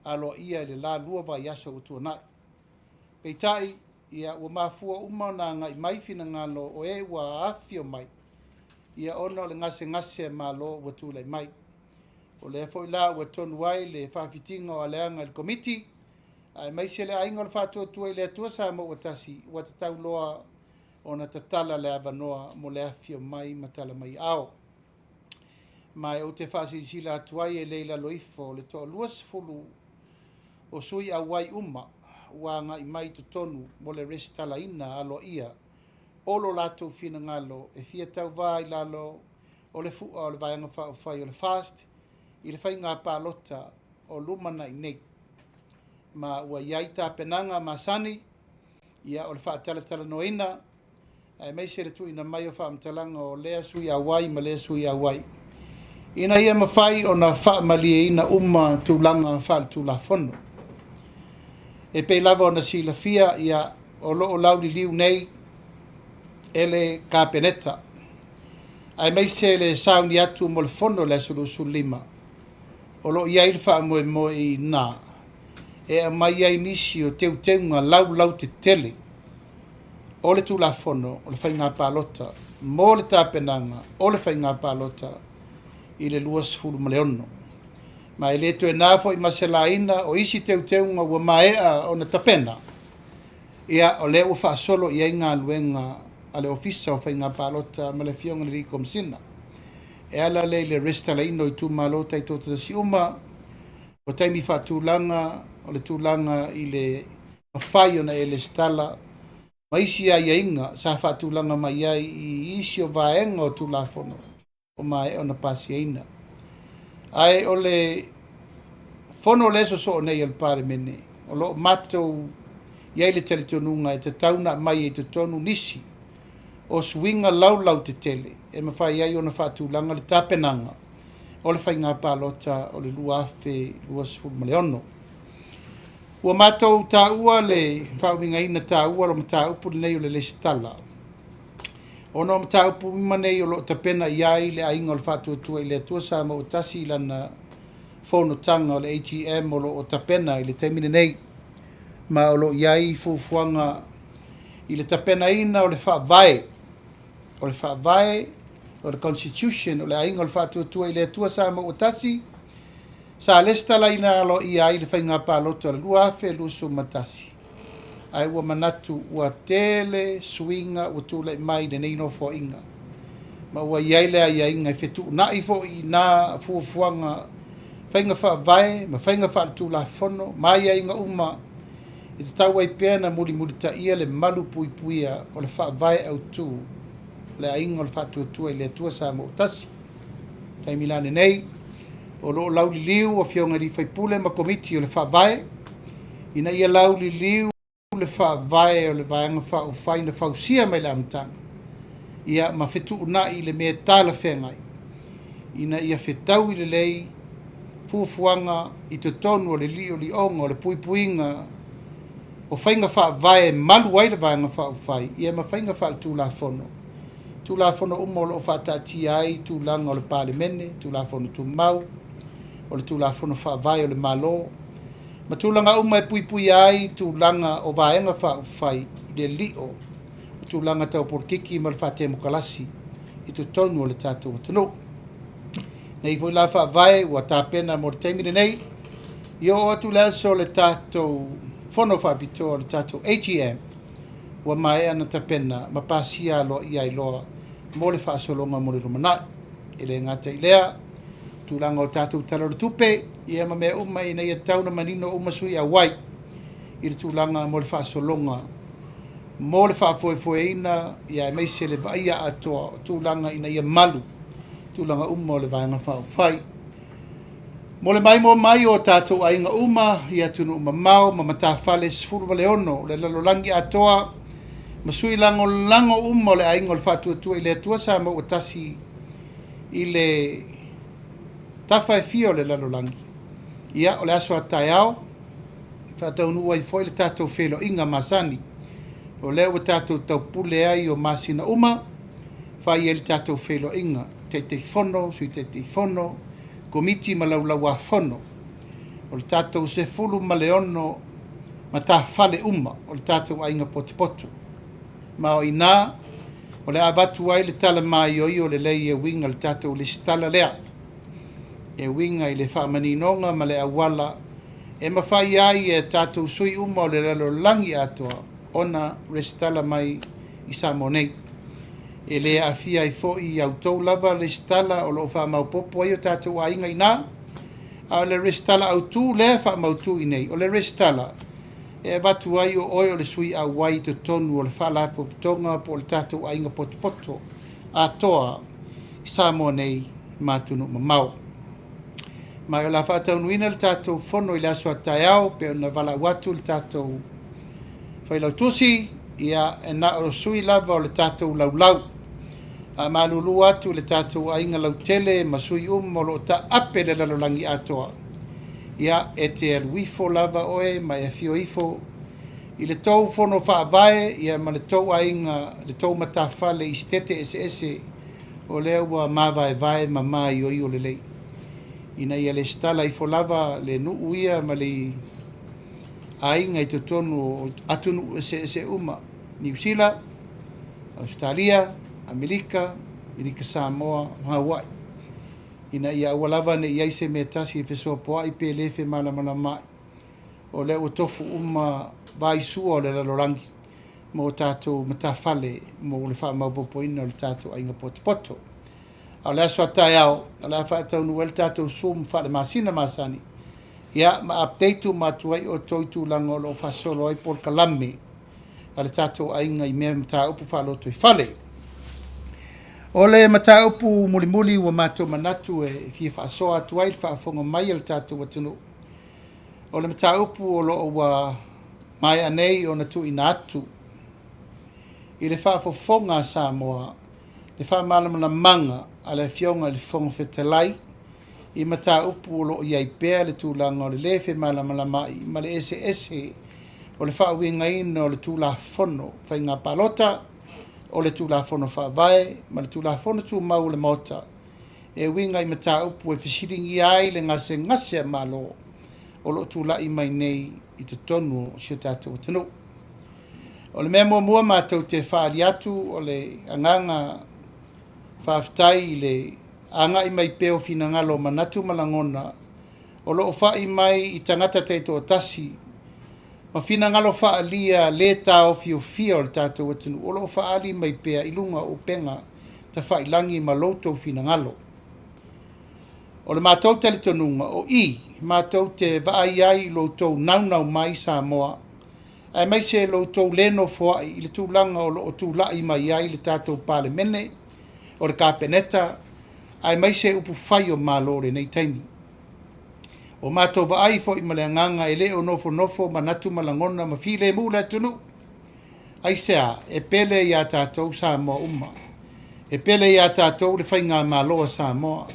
aloaia i le la 2 vaiaso ua tuanai. Peitai, ia, ua mafua uma ona agai mai finagalo o e ua afifio mai, ia ona o le gasegase a Malo ua tulai mai. O lea foi la ua tonu ai le faafitiga o aleaga i le Komiti, aemaise le Aiga o le Faatuatua i le Atua Samoa ua Tasi, ua tatau loa ona tatala le avanoa mo le afifio mai ma tala mai aao. Ma ou te faasilasila atu ai e le i lalo ifo o le toa-20 o sui auai uma ua agai mai i totonu mo le resitalaina aloaia o lo latou finagalo e fia tauvā i lalo o le fua o le Vaega Faaupufai o le FAST i le faiga palota o lumanai nei. Ma ua i ai tapenaga masani, ia, o le faatalatalanoaina aemaise le tuuina mai o faamatalaga o lea sui auai ma lea sui auai, ina ia mafai ona faamalieina uma tulaga faaletulafono. E pei lava ona silafia, ia, o lo o lauliliu nei e le Kapeneta, aemaise le sauni atu mo le fono i le aso 25, o lo o i ai le faamoemoe i ina e aumai ai nisi o teuteuga laulautetele o le Tulafono o le Faiga Palota mo le tapenaga o le Faiga Palota i le 26. Ma e le toe na foi ma se laina o isi teuteuga ua maea ona tapena, ia, o lea ua faasolo i ai galuega a le Ofisa o Faiga Palota ma le Afioga i le Alii Komesina. E ala lea i le resitalaina o itumalo taitoatasi uma, o taimi faatulaga, o le tulaga i le mafai ona e resitala, ma isi aiaiga sa faatulaga mai ai i isi o vaega o Tulafono ua maea ona pasiaina. Ae o le fono lea e sosoo nei a le Palemene, o lo o matou i ai le talitonuga e tatau ona aumai i totonu nisi o suiga laulautetele e mafai ai ona faatulaga le tapenaga o le faiga palota o le 2026. Ua matou taua le faauigaina taua o le mataupu lenei o le resitala, ona o mataupu uma nei o lo o tapena i ai le Aiga o le Faatuatua i le Atua Samoa ua Tasi i lana fonotaga o le AGM o lo o tapena i le taimi lenei, ma o lo o i ai fuafuaga i le tapenaina o le faavae, o le faavae o le Constitution o le Aiga o le Faatuatua i le Atua Samoa ua Tasi, sa resitalaina aloaia ai le faiga palota o le 2021, ae ua manatu ua tele suiga ua tulai mai i lenei nofoaiga, ma ua i ai le aiaiga e fetuunai foi i na fuafuaga faiga faavae ma faiga faaletulafono ma aiaiga uma e tatau ai pea ona mulimulitaia le malu puipuia o le faavae autu o le Aiga o le Faatuatua i le Atua Samoa ua Tasi. O le taimi la lenei, o lo o lauliliu Afioga i sui usufono ma Komiti o le Faavae ina ia lauliliu le faavae o le Vaega Faaupufai na fausia mai le amataga, ia ma fetuunai i le mea e talafeagai ina ia fetaui lelei fuafuaga i totonu o le liolioga o le puipuiga o faiga faavae e malu ai le Vaega Faaupufai, ia ma faiga faaletulafono, Tulafono uma o lo o faataatia ai tulaga o le Palemene, Tulafono Tumau, o le Tulafono Faavae o le Malo, ma tulaga uma e puipuia ai tulaga o Vaega Faaupufai i le lio o tulaga tau polokiki ma le faatemokarasi i totonu o le tatou atunuu. Nei foi la faavae ua tapena mo le taimi lenei, i oo atu le aso o le tatou fono faapitoa o le tatou AGM, ua maea ona tapena ma pasia aloaia ai loa mo le faasologa mo le lumanai. E le gata i lea, tulaga o tatou Tala o le Tupe, ia ma mea uma ina ia tatau ona manino uma sui auai i le tulaga mo le faasologa mo le faafoefoeina, ia aemaise le vaaia atoa o tulaga ina ia malu tulaga uma o le Vaega Faaupufai. Mo le maimoa mai o tatou aiga uma i atunuu mamao ma matafale 16 o le lalolagi atoa ma sui lagolago uma o le Aiga o le Faatuatua i le Atua Samoa ua Tasi i le tafa e fia o le lalolagi, ia o le aso a taeao faataunuu ai foi le tatou feiloaiga masani o lea ua tatou taupule ai o masina uma, fai ai le tatou feiloaiga Taitaifono, Sui Taitaifono, Komiti ma Laulauafono. O le tatou 16 matafale uma o le tatou aiga potopoto. Ma o i ina o le a avatu ai le tala maioio lelei e uiga i le tatou resitala lea, e uiga i le faamaninoga ma le auala e mafai ai e tatou sui uma o le lalolagi atoa ona resitala mai i Samoa nei. E le aafia ai foi i outou lava resitala o lo o faamaopoopo ai o tatou aiga i ina, a o le resitala autu lea e faamautu i inei, o le resitala e avatu ai o oe o le sui auai i totonu o le faalapotopotoga po o le tatou aiga potopoto atoa i Samoa nei ma atunuu mamao. Ma o le a faataunuuina le tatou fono i le aso a taeao pei ona valaau atu le tatou failautusi, ia e na o sui lava o le tatou laulau. A malulu atu le tatou aiga lautele ma sui uma o lo o taape le lalolagi atoa, ia e te alu ifo lava oe ma e afio ifo i le tou fono faavae ia ma le tou aiga, le tou matafale i setete eseese o lea ua mavaevae ma maioio lelei ina ia resitala ifo lava le nuu ia ma le aiga i totonu o atunuu eseese uma, Niu Sila, Ausetalia, Amerika, Amerika Samoa ma Hawaii, ina ia aua lava ne i i ai se mea tasi e fesoapoai pe le femalamalamaai, o lea ua tofu uma vaisua o le lalolagi mo tatou matafale mo le faamaopoopoina o le tatou aiga potopoto. A o le aso a taeao, o le a faataunuu ai le tatou Zoom faalemasina masani, ia ma update uma atu ai outou i tulaga o lo o faasolo ai polokalame a le tatou aiga i mea mataupu faalotoifale. O le mataupu mulimuli ua matou manatu e fia faasoa atu ai le faafofoga mai a le tatou atunuu, o le mataupu o lo o ua maea nei ona tuuina atu i le faafofoga a Samoa le faamalamalamaga a le Afioga i le Fofoga Fetalai i mataupu o lo o i ai pea le tulaga o le le femalamalamaai ma le eseese o le faauigaina o le Tulafono Faiga Palota, o le Tulafono Faavae ma le Tulafono Tumau o le Maota e uiga i mataupu e fesiligia ai le gasegase a Malo o lo o tulai mai nei i totonu o si o tatou atunuu. O le mea muamua matou te faaali atu o le agaga faafetai i le agai mai pea o finagalo o manatu ma lagona o lo o fai mai i tagata taitoatasi ma finagalo faaalia le taofiofia o le tatou atunuu o lo o faaali mai pea i luga o upega tafailagi ma lo outou finagalo. O le matou talitonuga o i matou te vaai ai i lo outou naunau mai Samoa, aemaise lo outou le nofoai i le tulaga o lo o tulai mai ai le tatou Palemene, o le Kapeneta, aemaise upufai o Malo i lenei taimi. Ua matou vaai foi ma le agaga e le o nofonofo manatu ma lagona ma filemu le atunuu. Aisea? E pele ia tatou Samoa uma. E pele ia tatou le faigamalo a Samoa.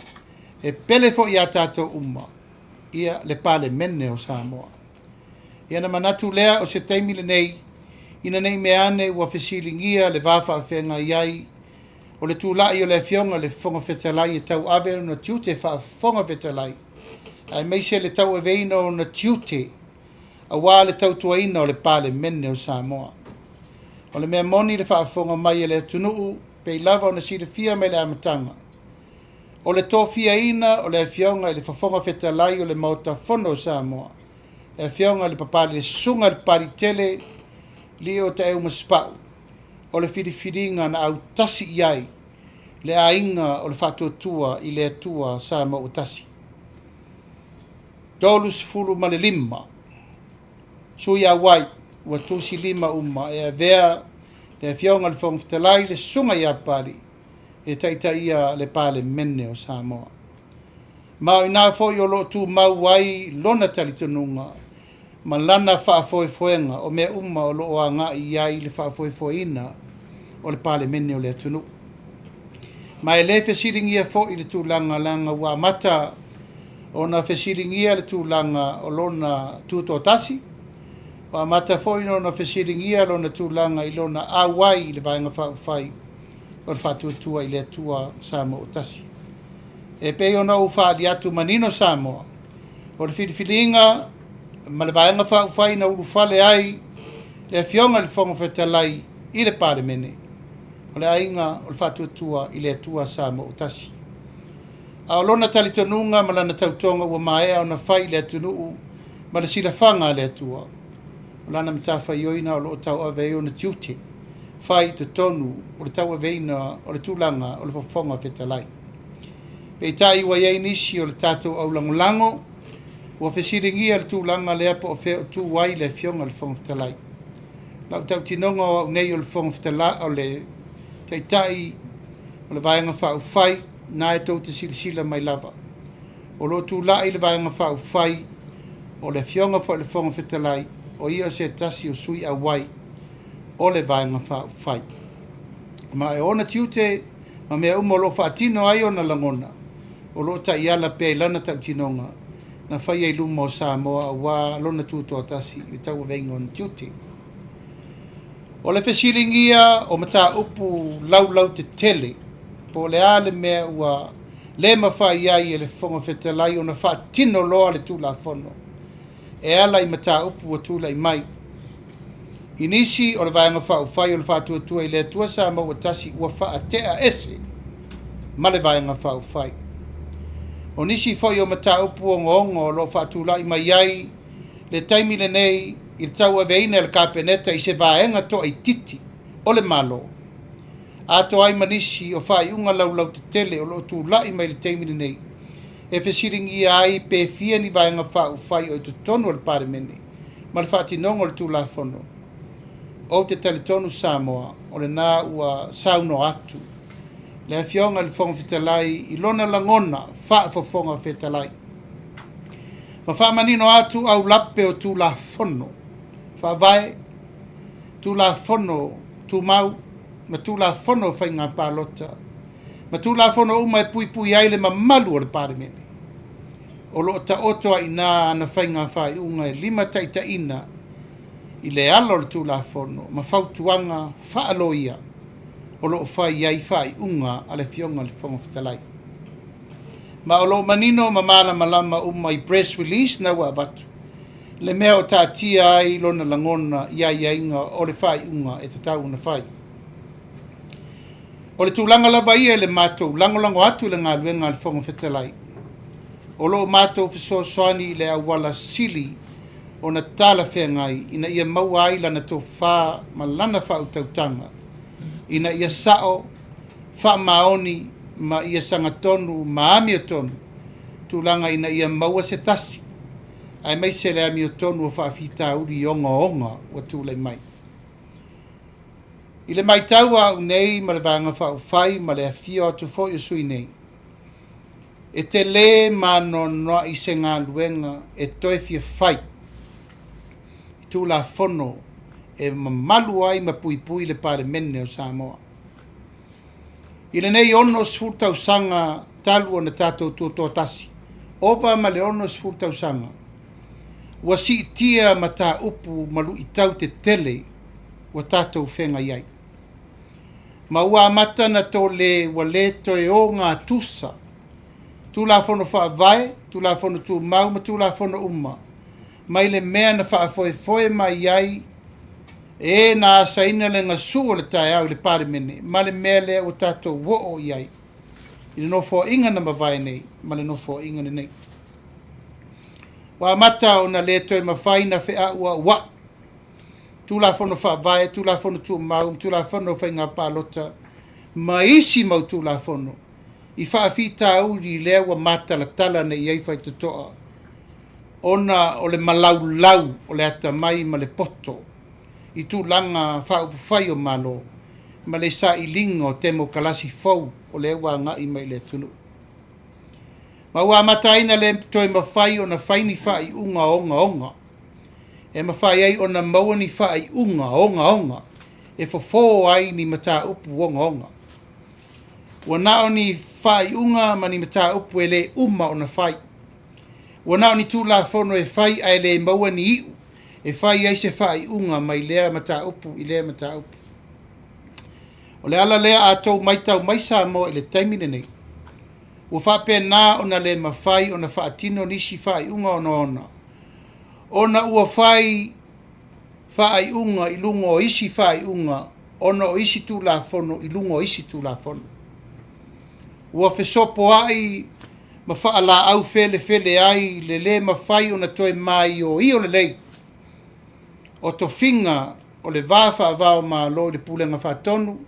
E pele foi ia tatou uma ia le Palemene o Samoa. Ia na manatu lea o se taimi lenei ina ne i mea ane ua fesiligia le va faafeagai ai o le tulai o le Afioga i le Fofoga Fetalai e tauave ona tiute faa-Fofoga Fetalai, aemaise le tauaveina o ona tiute aua le tautuaina o le Palemene o Samoa. O le mea moni i le faafofoga mai a le atunuu, pei lava ona silafia mai le amataga, o le tofiaina o le Afioga i le Fofoga Fetalai o le Maota Fono o Samoa, le Afioga i le Papalii, le Susuga i le Papaliitele Lio Taeu Masepau, o le filifiliga na autasi i ai le aiga o le Faatuatua i le Atua Samoa ua Tasi. 35 sui auai ua tusilima uma e avea le Afioga i le Fofoga Fetalai, le Susuga ia Papalii, e taitaia le Palemene o Samoa. Ma o i ina foi o lo o tumau ai lona talitonuga ma lana faafoefoega o mea uma o lo o agai i ai le faafoefoeina o le Palemene o le atunuu. Ma e le fesiligia foi le tulaga leaga ua amata ona fesiligia le tulaga o lona tutoatasi, ua amata foi ona fesiligia lona tulaga i lona auai i le Vaega Faaupufai o le Faatuatua i le Atua Samoa ua Tasi. E pei ona ou faaali atu manino Samoa, O le filifiliga ma le Vaega Faaupufai na ulufale ai le Afioga i le Fofoga Fetalai i le Palemene, o le Aiga o le Faatuatua i le Atua Samoa ua Tasi. A o lona talitonuga ma lana tautoga ua maea ona fai i le atunuu ma le silafaga a le Atua, o lana matafaioi o lo o tauave ai ona tiute fai i totonu o le tauaveina o le tulaga o le Fofoga Fetalai. Peitai ua i ai nisi o le tatou aulagolago ua fesiligia le tulaga lea po o fea o tu ai le Afioga i le Fofoga Fetalai. Lau tautinoga o au nei o le Fofoga Fetalai, o le Taitai o le Vaega Faaupufai, na e tou te silasila mai lava. O lo o tulai le Vaega Faaupufai, o le Afioga foi i le Fofoga Fetalai, o ia o se tasi o sui auai o le Vaega Faaupufai. Ma e ona tiute ma mea uma o lo o faatino ai ona lagona, o lo o taiala pea i lana tautinoga na faia i luma o Samoa aua lona tutoatasi i le tauavega o ona tiute. O le fesiligia o mataupu laulautetele po o le a le mea ua le mafai ai e le Fofoga Fetalai ona faatino loa le Tulafono e ala i mataupu ua tulai mai. I nisi o le Vaega Faaupufai o le Faatuatua i le Atua Samoa ua Tasi ua faatea ese ma le Vaega Faaupufai. O nisi foi o mataupu ogaoga o lo o faatulai mai ai le taimi lenei i le tauaveina e le Kapeneta i se vaega toaitiiti o le Malo, atoa ai ma nisi o faaiuga laulautetele o lo o tulai mai i le taimi lenei e fesiligia ai pe fia ni Vaega Faaupufai o i totonu o le Palemene ma le faatinoga o le Tulafono. Ou te talitonu Samoa o lena ua saunoa atu le Afioga i le Fofoga Fetalai i lona lagona faafofoga fetalai ma faamanino atu aulape o Tulafono Faavae, Tulafono Tumau ma Tulafono o Faiga Palota ma Tulafono uma e puipui ai le mamalu o le Palemene. O lo o taoto ai i ina ana faiga faaiuga e limataitaiina i le ala o le Tulafono ma fautuaga faaloia o lo o fai ai faaiuga a le Afioga i le Fofoga Fetalai. Ma o lo o manino ma malamalama uma i press release na ua avatu le mea o taatia ai lona lagona i aiaiga o le faaiuga e tatau ona fai. O le tulaga lava ia i le matou lagolago atu i le galuega a le Fofoga Fetalai, o lo o matou fesoasoani i le auala sili ona talafeagai ina ia maua ai lana tofa ma lana faautautaga ina ia sao, faamaoni ma ia sagatonu ma amiotonu tulaga ina ia maua se tasi aemaise le amiotonu o faafitauli ogaoga ua tulai mai. I le matau a au nei ma le Vaega Faaupufai ma le afio atu foi o sui nei, e tele ma anoanoai se galuega e toe fia fai i Tulafono e mamalu ai ma puipui le Palemene o Samoa. I lenei 60 tausaga talu ona tatou tutoatasi, ova ma le 60 tausaga, ua siitia mataupu ma luitau tetele ua tatou feagai ai. Ma ua amata na tole ua le toe ogatusa Tulafono Faavae, Tulafono Tumau ma Tulafono uma mai le mea na faafoefoe mai ai e na asaina le gasu o le taeao i le Palemene ma le mea lea ua tatou oo i ai i le nofoaiga na mavae nei ma le nofoaiga lenei. Ua amata ona le toe mafai na feauauai Tulafono Faavae, Tulafono Tumau, Tulafono o Faiga Palota ma isi mau Tulafono i faafitauli lea ua matalatala nei i ai faitotoa ona o le malaulau o le atamai ma le poto i tulaga faaupufai o Malo ma le sailiga o temokalasi fou o lea ua agai mai i le atunuu. Ma ua amata ai na le toe mafai ona fai ni faaiuga ogaoga e mafai ai ona maua ni faaiuga ogaoga e fofo ai ni mataupu ogaoga. Ua na o ni faaiuga ma ni mataupu e le uma ona fai. Ua na o ni Tulafono e fai ae le maua ni iu e fai ai se faaiuga mai lea mataupu i lea mataupu. O le ala lea a tou matau mai Samoa i le taimi lenei, Ua faapena ona le mafai ona faatino nisi faaiuga ogaoga ona ua fai faaiuga i luga o isi faaiuga ona o isi Tulafono i luga o isi Tulafono. Ua fesopoai ma faalaau felefele ai le le mafai ona toe maioio lelei o tofiga o le va faava o Malo i le Pulega Faatonu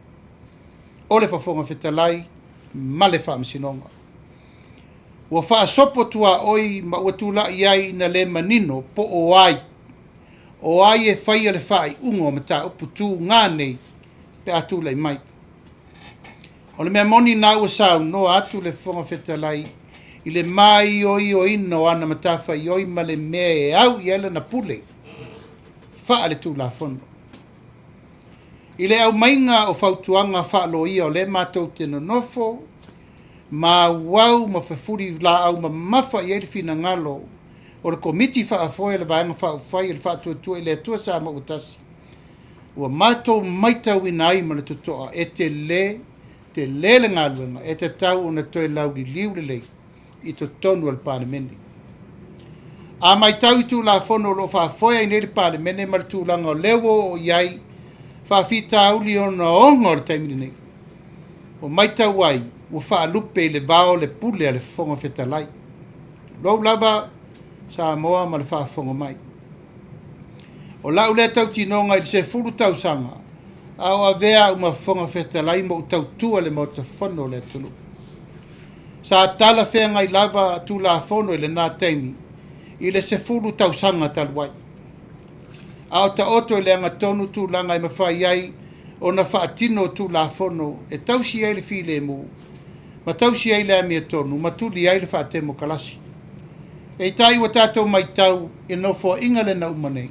o le Fofoga Fetalai ma le Faamasinoga. Ua faasopo tuaoi ma ua tulai ai ina le manino po o ai o ai e faia le faaiuga o mataupu tuga nei pe a tulai mai. O le mea moni na ua saunoa atu le Fofoga Fetalai i le maioioina o ana matafaioi ma le mea e au i ai lana pule faale-Tulafono. I le aumaiga o fautuaga faaloia o lea matou te nonofo ma auau ma fefuli laau mamafa i ai le finagalo o le Komiti Faafoe a le Vaega Faaupufai a le Faatuatua i le Atua Samoa ua Tasi, ua matou matauina ai ma le totoa e tele tele le galuega e tatau ona toe lauliliu lelei i totonu o le Palemene. A matau i Tulafono o lo o faafoe ai nei le Palemene ma le tulaga o lea ua oo i ai faafitauli ogaoga o le taimi lenei, ua matau ai ua faalupe i le vao le pule a le Fofoga Fetalai. Tulou lava Samoa ma le faafofoga mai. O lau lea tautinoga i le 10 tausaga a o avea au ma Fofoga Fetalai ma ou tautua i le Maota Fono o le atunuu. Sa talafeagai lava Tulafono i lena taimi i le 10 tausaga talu ai, a o taoto i le agatonu tulaga e mafai ai ona faatino Tulafono e tausi ai le filemu ma tausi ai le amiotonu ma tuli ai le faatemokalasi. Peitai ua tatou matau i le Nofoaiga lea na uma nei,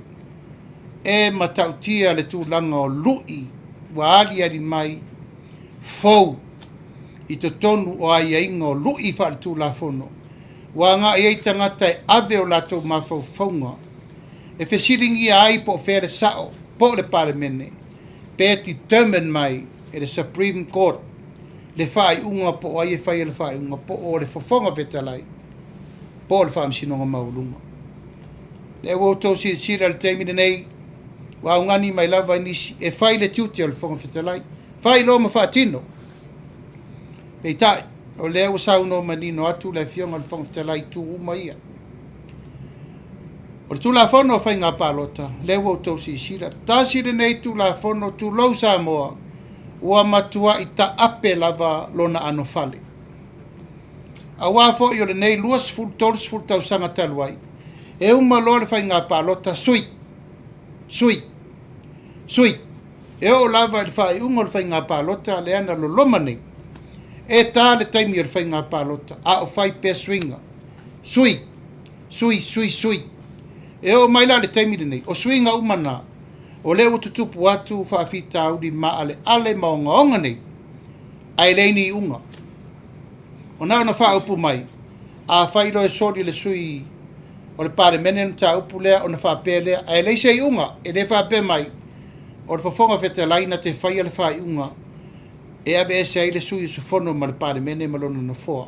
e matautia le tulaga o lui ua aliali mai fou i totonu o aiaiga o lui faaletulafono ua agai ai tagata e ave o latou mafaufauga e fesiligia ai po o fea le sao, po o le Palemene pe determine mai e le Supreme Court le faaiuga po o ai e faia le faaiuga, po o le Fofoga Fetalai po o le Faamasinoga Maualuga. Lea ua outou silasila i le taimi lenei, ua augani mai lava nisi e fai le tiute o le Fofoga Fetalai, fai loa ma faatino. Peitai, o lea ua saunoa manino atu le Afioga i le Fofoga Fetalai i itu uma ia. O le Tulafono o Faiga Palota, lea ua outou silasila, tasi lenei Tulafono, tulou Samoa, ua matuai taape lava lona anofale. Aua foi o lenei 20, 30 tausaga talu ai, e uma loa le faiga palota, sui, sui, sui. E oo lava i le faaiuga o le faiga palota lea na loloma nei, e ta le taimi o le faiga palota, a o fai pea suiga, sui, sui, sui, sui. E oo mai la i le taimi lenei, o suiga uma na, o lea ua tutupu atu faafitauli maaleale ma ogaoga nei, ae leai ni iuga. O na ona faaupu mai, afai loa e soli e le sui o le Palemene le mataupu lea ona faapea lea, ae leai se iuga, e le faapea mai o le Fofoga Fetalai na te faia le faaiuga e aveese ai le sui usufono ma le Palemene ma lona nofoa.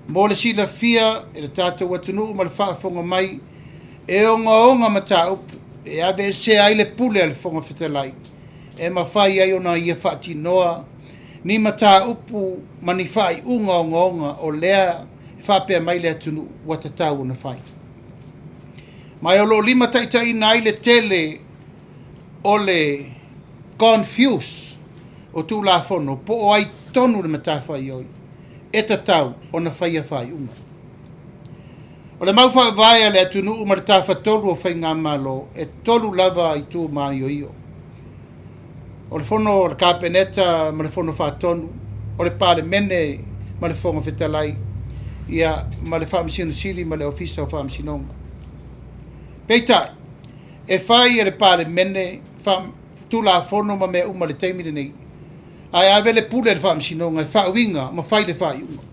Mo le silafia e le tatou atunuu ma le faafofoga mai, e ogaoga mataupu e aveesea ai le pule a le Fofoga Fetalai e mafai ai ona ia faatinoa ni mataupu ma ni faaiuga ogaoga o lea e faapea mai le atunuu ua tatau ona fai. Ma o lo o limataitaiina ai le tele o le confuse o Tulafono po o ai tonu le matafaioi e tatau ona faia faaiuga. O le mau faavae a le atunuu ma le tafatolu o faigamalo, e tolu lava itu maioio. O le fono o le Kapeneta ma le fono faatonu, o le Palemene ma le Fofoga Fetalai, ia ma le Faamasino Sili ma le Ofisa o Faamasinoga. Peitai, e fai e le Palemene Tulafono ma mea uma i le taimi lenei, ae ave le pule i le Faamasinoga e faauiga ma fai le faaiuga.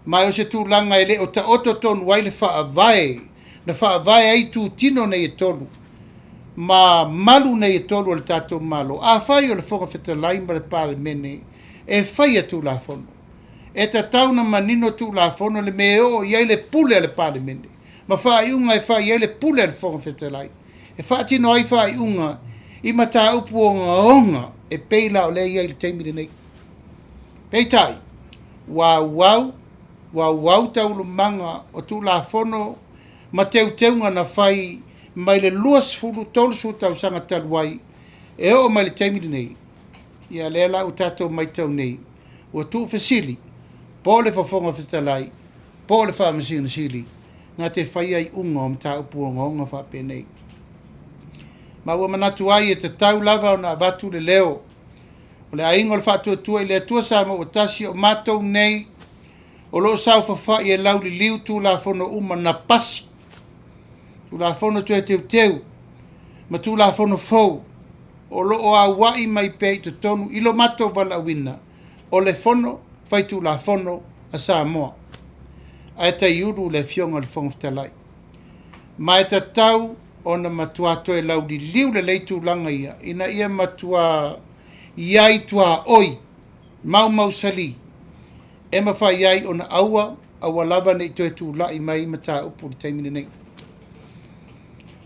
Ma o se tulaga e le o taoto tonu ai le faavae na faavae ai itutino nei e tolu ma malu nei e tolu o le tatou Malo. Afai o le Fofoga Fetalai ma le Palemene e faia Tulafono, E tatau ona manino Tulafono le mea e oo i ai le pule a le Palemene ma faaiuga e fai ai le pule a le Fofoga Fetalai e faatino ai faaiuga i mataupu ogaoga e pei la o lea e i ai i le taimi lenei. Peitai, ua auau, ua auau taualumaga o Tulafono ma teuteuga na fai mai le 20, 30 tausaga talu ai e oo mai le taimi lenei. Ia lea la ua tatou matau nei, ua tuufesili po o le Fofoga Fetalai po o le Faamasino Sili na te faia iuga o mataupu ogaoga faapenei. Ma ua manatu ai e tatau lava ona avatu le leo o le Aiga o le Faatuatua i le Atua Samoa ua Tasi, o matou nei o lo o saofafai e lauliliu Tulafono uma na pasi, Tulafono Toe Teuteu ma Tulafono fou o lo o auai mai pea i totonu i lo matou valaauina o le Fono Faitulafono a Samoa, ae taiulu le Afioga i le Fofoga Fetalai. Ma e tatau ona matua toe lauliliu lelei tulaga ia ina ia matua i ai tuaoi maumausali e mafai ai ona aua, aua lava ne i toe tulai mai mataupu i le taimi lenei.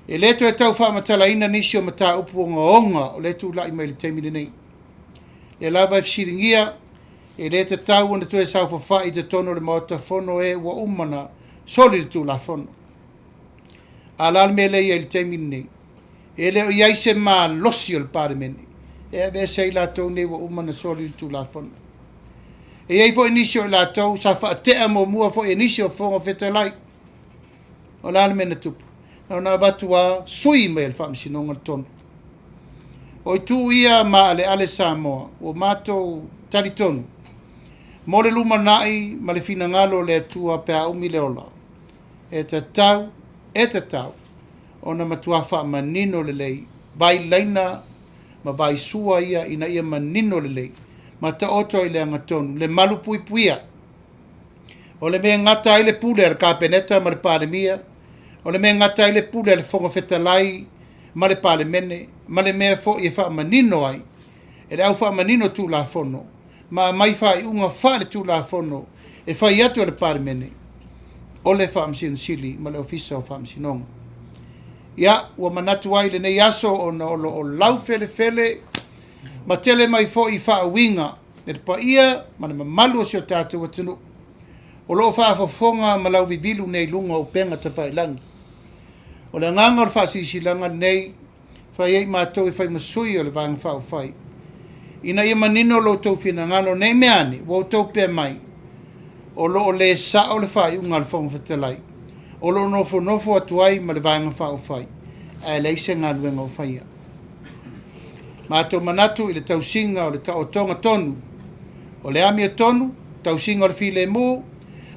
E le toe tau faamatalaina nisi o mataupu ogaoga o lea e tulai mai i le taimi lenei. O lea lava e fesiligia, e le tatau ona toe saofafai i totonu o le Maota Fono e ua uma ona soli le Tulafono. A o le a le mea lea e i ai i le taimi lenei? E le o i ai se malosi o le Palemene e aveese ai latou nei ua uma ona soli le Tulafono. E i ai foi nisi o i latou sa faatea muamua foi e nisi o Fofoga Fetalai. O le a le mea na tupu? Na ona avatu lava sui mai e le Faamasinoga le tonu. O itu ia maaleale Samoa ua matou talitonu mo le lumanai ma le finagalo o le Atua pe a umi le ola, e tatau, e tatau ona matua faamanino lelei vailaina ma vaisua ia ina ia manino lelei ma taoto i le agatonu le malupuipuia. O le mea e gata ai le pule a le Kapeneta ma le Palemia, o le mea e gata ai le pule a le Fofoga Fetalai ma le Palemene, ma le mea foi e faamanino ai e le au faamanino Tulafono ma aumai faaiuga faale-Tulafono e fai atu e le Palemene, o le Faamasino Sili ma le Ofisa o Faamasinoga. Ia, ua manatu ai i lenei aso ona o lo o laufelefele ma tele mai foi faauiga e le paia ma le mamalu o si o tatou atunuu o lo o faafofoga ma lauvivilu nei i luga o upega tafailagi. O le agaga o le faasilasilaga lenei, fai ai matou e fai ma sui o le Vaega Faaupufai, ina ia manino lo outou finagalo, ne i mea ane ua outou pea mai o lo o le sao le faaiuga a le Fofoga Fetalai, o lo o nofonofo atu ai ma le Vaega Faaupufai, ae leai se galuega o faia. Matou manatu i le tausiga o le taotoga tonu, o le amiotonu, tausiga o le filemu,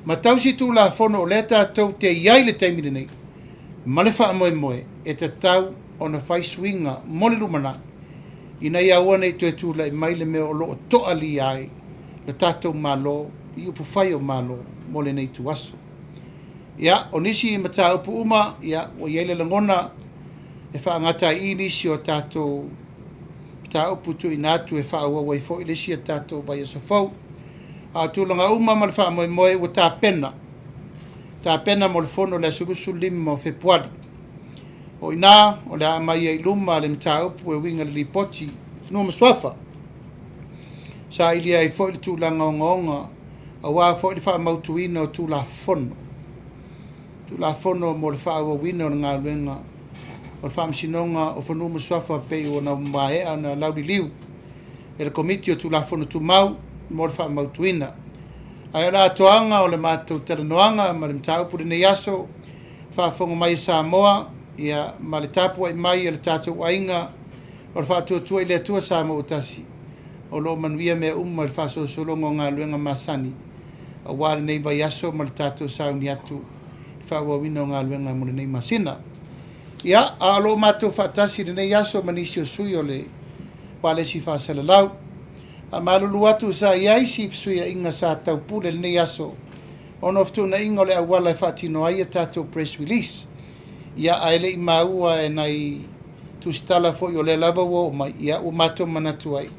ma tausi Tulafono o lea tatou te i ai i le taimi lenei, ma le faamoemoe e tatau ona fai suiga mo le lumanai, ina ia aua ne i toe tulai mai le mea o lo o toalia ai le tatou Malo i upufai o Malo mo lenei ituaso. Ia, o nisi mataupu uma, ia, ua i ai le lagona e faagata ai i i nisi o tatou mataupu tuuina atu e faaauau ai foi le isi a tatou vaiaso fou. A o tulaga uma ma le faamoemoe ua tapena, tapena mo le fono i le aso 25 o Fepuari. O i ina o le a aumai ai i luma le mataupu e uiga i le Lipoti o Fanua ma Suafa. Sailia ai foi le tulaga ogaoga aua foi le faamautuina o Tulafono. Tulafono mo le faaauauina o le galuega o le Faamasinoga o Fanua ma Suafa pei ona maea ona lauliliu e le Komiti o Tulafono Tumau mo le faamautuina. Ae o le atoaga o le matou talanoaga ma le mataupu i lenei aso, faafofoga mai a Samoa, ia, ma le tapuai mai a le tatou aiga o le Faatuatua i le Atua Samoa ua Tasi, o lo o manuia mea uma i le faasolosologa o galuega masani aua lenei vaiaso ma le tatou sauni atu i le faaauauina o galuega mo lenei masina. Ia, a o lo o matou faatasi i lenei aso ma nisi o sui o le Ualesi Faasalalau. Faamalulu atu sa i ai si fesuiaiga sa taupule i lenei aso ona o fetuunaiga o le auala e faatino ai a tatou press release. Ia, ae le i maua e nai tusitala foi o lea lava ua oo mai, ia ua matou manatu ai,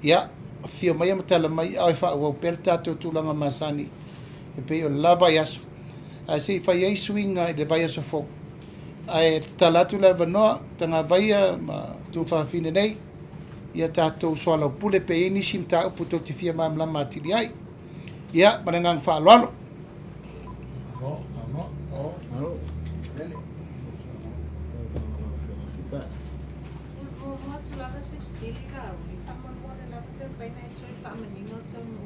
ia, afio mai ma tala mai a e faaauau pea le tatou tulaga masani e pei o le la vaiaso, ae se i fai ai suiga i le vaiaso fou. Ae tatala atu le avanoa, Tagavaia ma Tuafafine nei, ia tatou soalaupule pe i ai nisi mataupu tou te fia malamalama atili ai. Ia, ma le agaga faaaloalo.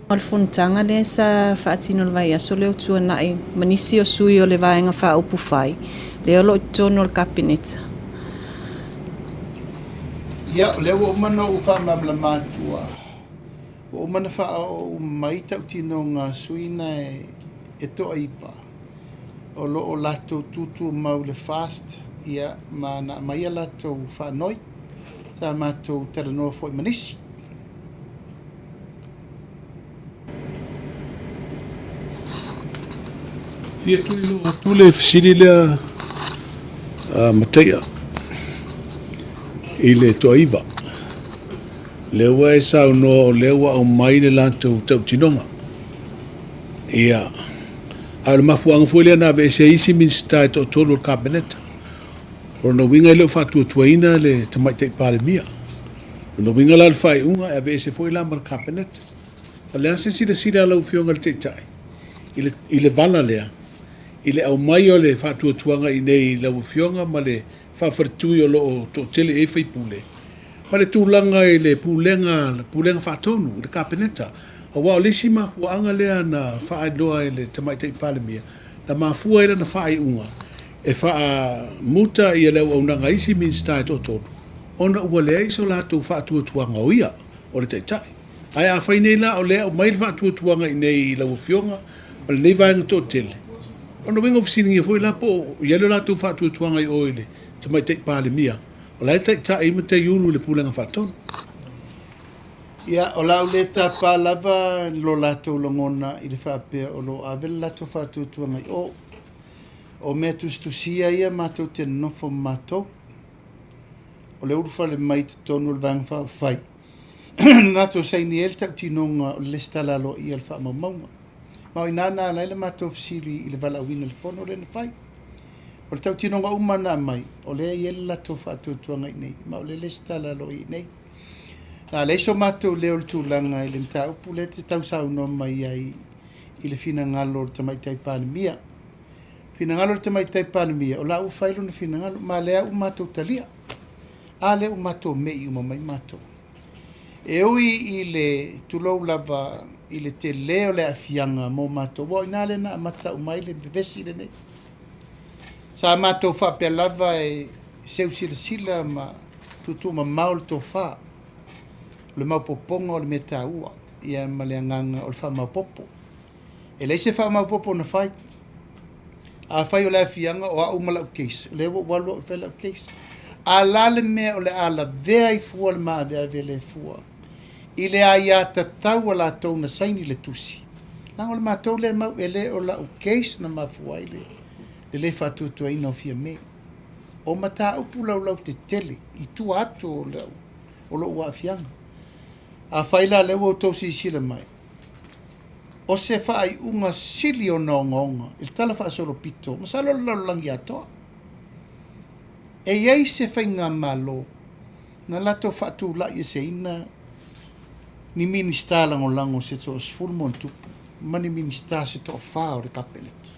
O le fonotaga lea sa faatino i le vaiaso lea ua tuanai ma nisi o sui o le Vaega Faaupufai lea o lo o i totonu o le Kapeneta. Ia, o lea ua uma ona ou faamalamalama atu, ua uma ona faaoo uma mai tautinoga a sui na e toaiva o lo o latou tutumau i le FAST, ia, ma na aumai a latou faanoi. Sa matou talanoa foi ma nisi. Fia tuliloa atu le fesili lea a Mataia i le toaiva. Lea ua e saunoa o lea ua aumai le latou tautinoga. Ia, a o le mafuaaga foi lea na aveese ai isi Minisita e toatolu o le Kapeneta. O lona uiga e le o faatuatuaina le Tamaitai Palemia. O lona uiga la o le faaiuga e aveese foi la ma le Kapeneta. O le a se silasila a lau Afioga i le Taitai i le vala lea, i le aumai o le faatuatuaga i inei i lau Afioga ma le faafaletui o lo o toatele i ai sui usufono, ma le tulaga i le Pulega, le Pulega Faatonu i le Kapeneta. Aua o le isi mafuaaga lea na faailoa e le Tamaitai Palemia, na mafua ai lana faaiuga e faamuta le auaunaga a isi Minisita e toatolu, ona ua leai so latou faatuatuaga o ia o le Taitai. Ae afai nei la o lea e aumai le faatuatuaga i inei i lau Afioga ma lenei vaega toatele, o lona uiga ua fesiligia foi la po o i ai le latou faatuatuaga i o i le Tamaitai Palemia, o la e taitai ai Mataiulu i le Pulega Faatonu. Ia, o le a ou le tapa lava lo latou lagona i le faapea o lo o ave le latou faatuatuaga i o. O mea tusitusia ia matou te nonofo ma matou. O le ulufale mai i totonu o le Vaega Faaupufai, na latou saini ai le tautinoga o le resitala aloaia o le faamaumauga. Ma o i ina na ala ai le matou fesili i le valaauina o le fono lea na fai. O le tautinoga uma na aumai, o lea e i ai le latou faatuatuaga i inei, ma o lea e resitala aloaia i inei. A leai so matou leo i le tulaga i le mataupu lea e te tau saunoa mai ai i le finagalo o le Tamaitai Palemia. Finagalo o le Tamaitai Palemia, o la ua fai lona finagalo, ma o lea ua matou talia. A lea ua matou me'i uma mai matou. E ui i le tulou lava i le tele o le aafiaga mo matou, aua o i ina lea na amata uma ai le vevesi lenei. Sa matou faapea lava e seu silasila ma tuutuumamao le tofa. O le maopoopoga o le mea taua, ia ma le agaga o le faamaopoopo. E leai se faamaopoopo na fai. Afai o le aafiaga o au ma lau case, o lea ua ou alu au e fai lau case. A o le a le mea o le a lavea ai fua le maaveave le fua i le aiatatau a latou na saini le tusi, leaga o le matou lea mau, e le o lau case na mafua ai le le faatuatuaina o Fiame. O mataupu laulautetele i tua atu o lou aafiaga. Afai la o lea ua outou silasila mai, o se faaiuga sili ona ogaoga i le talafaasolopito, masalo o le lalolagi atoa. E i ai se faigamalo na latou faatulai eseina ni Minisita Lagolago se toa-10+ ma ni Minisita se toafa o le Kapeneta.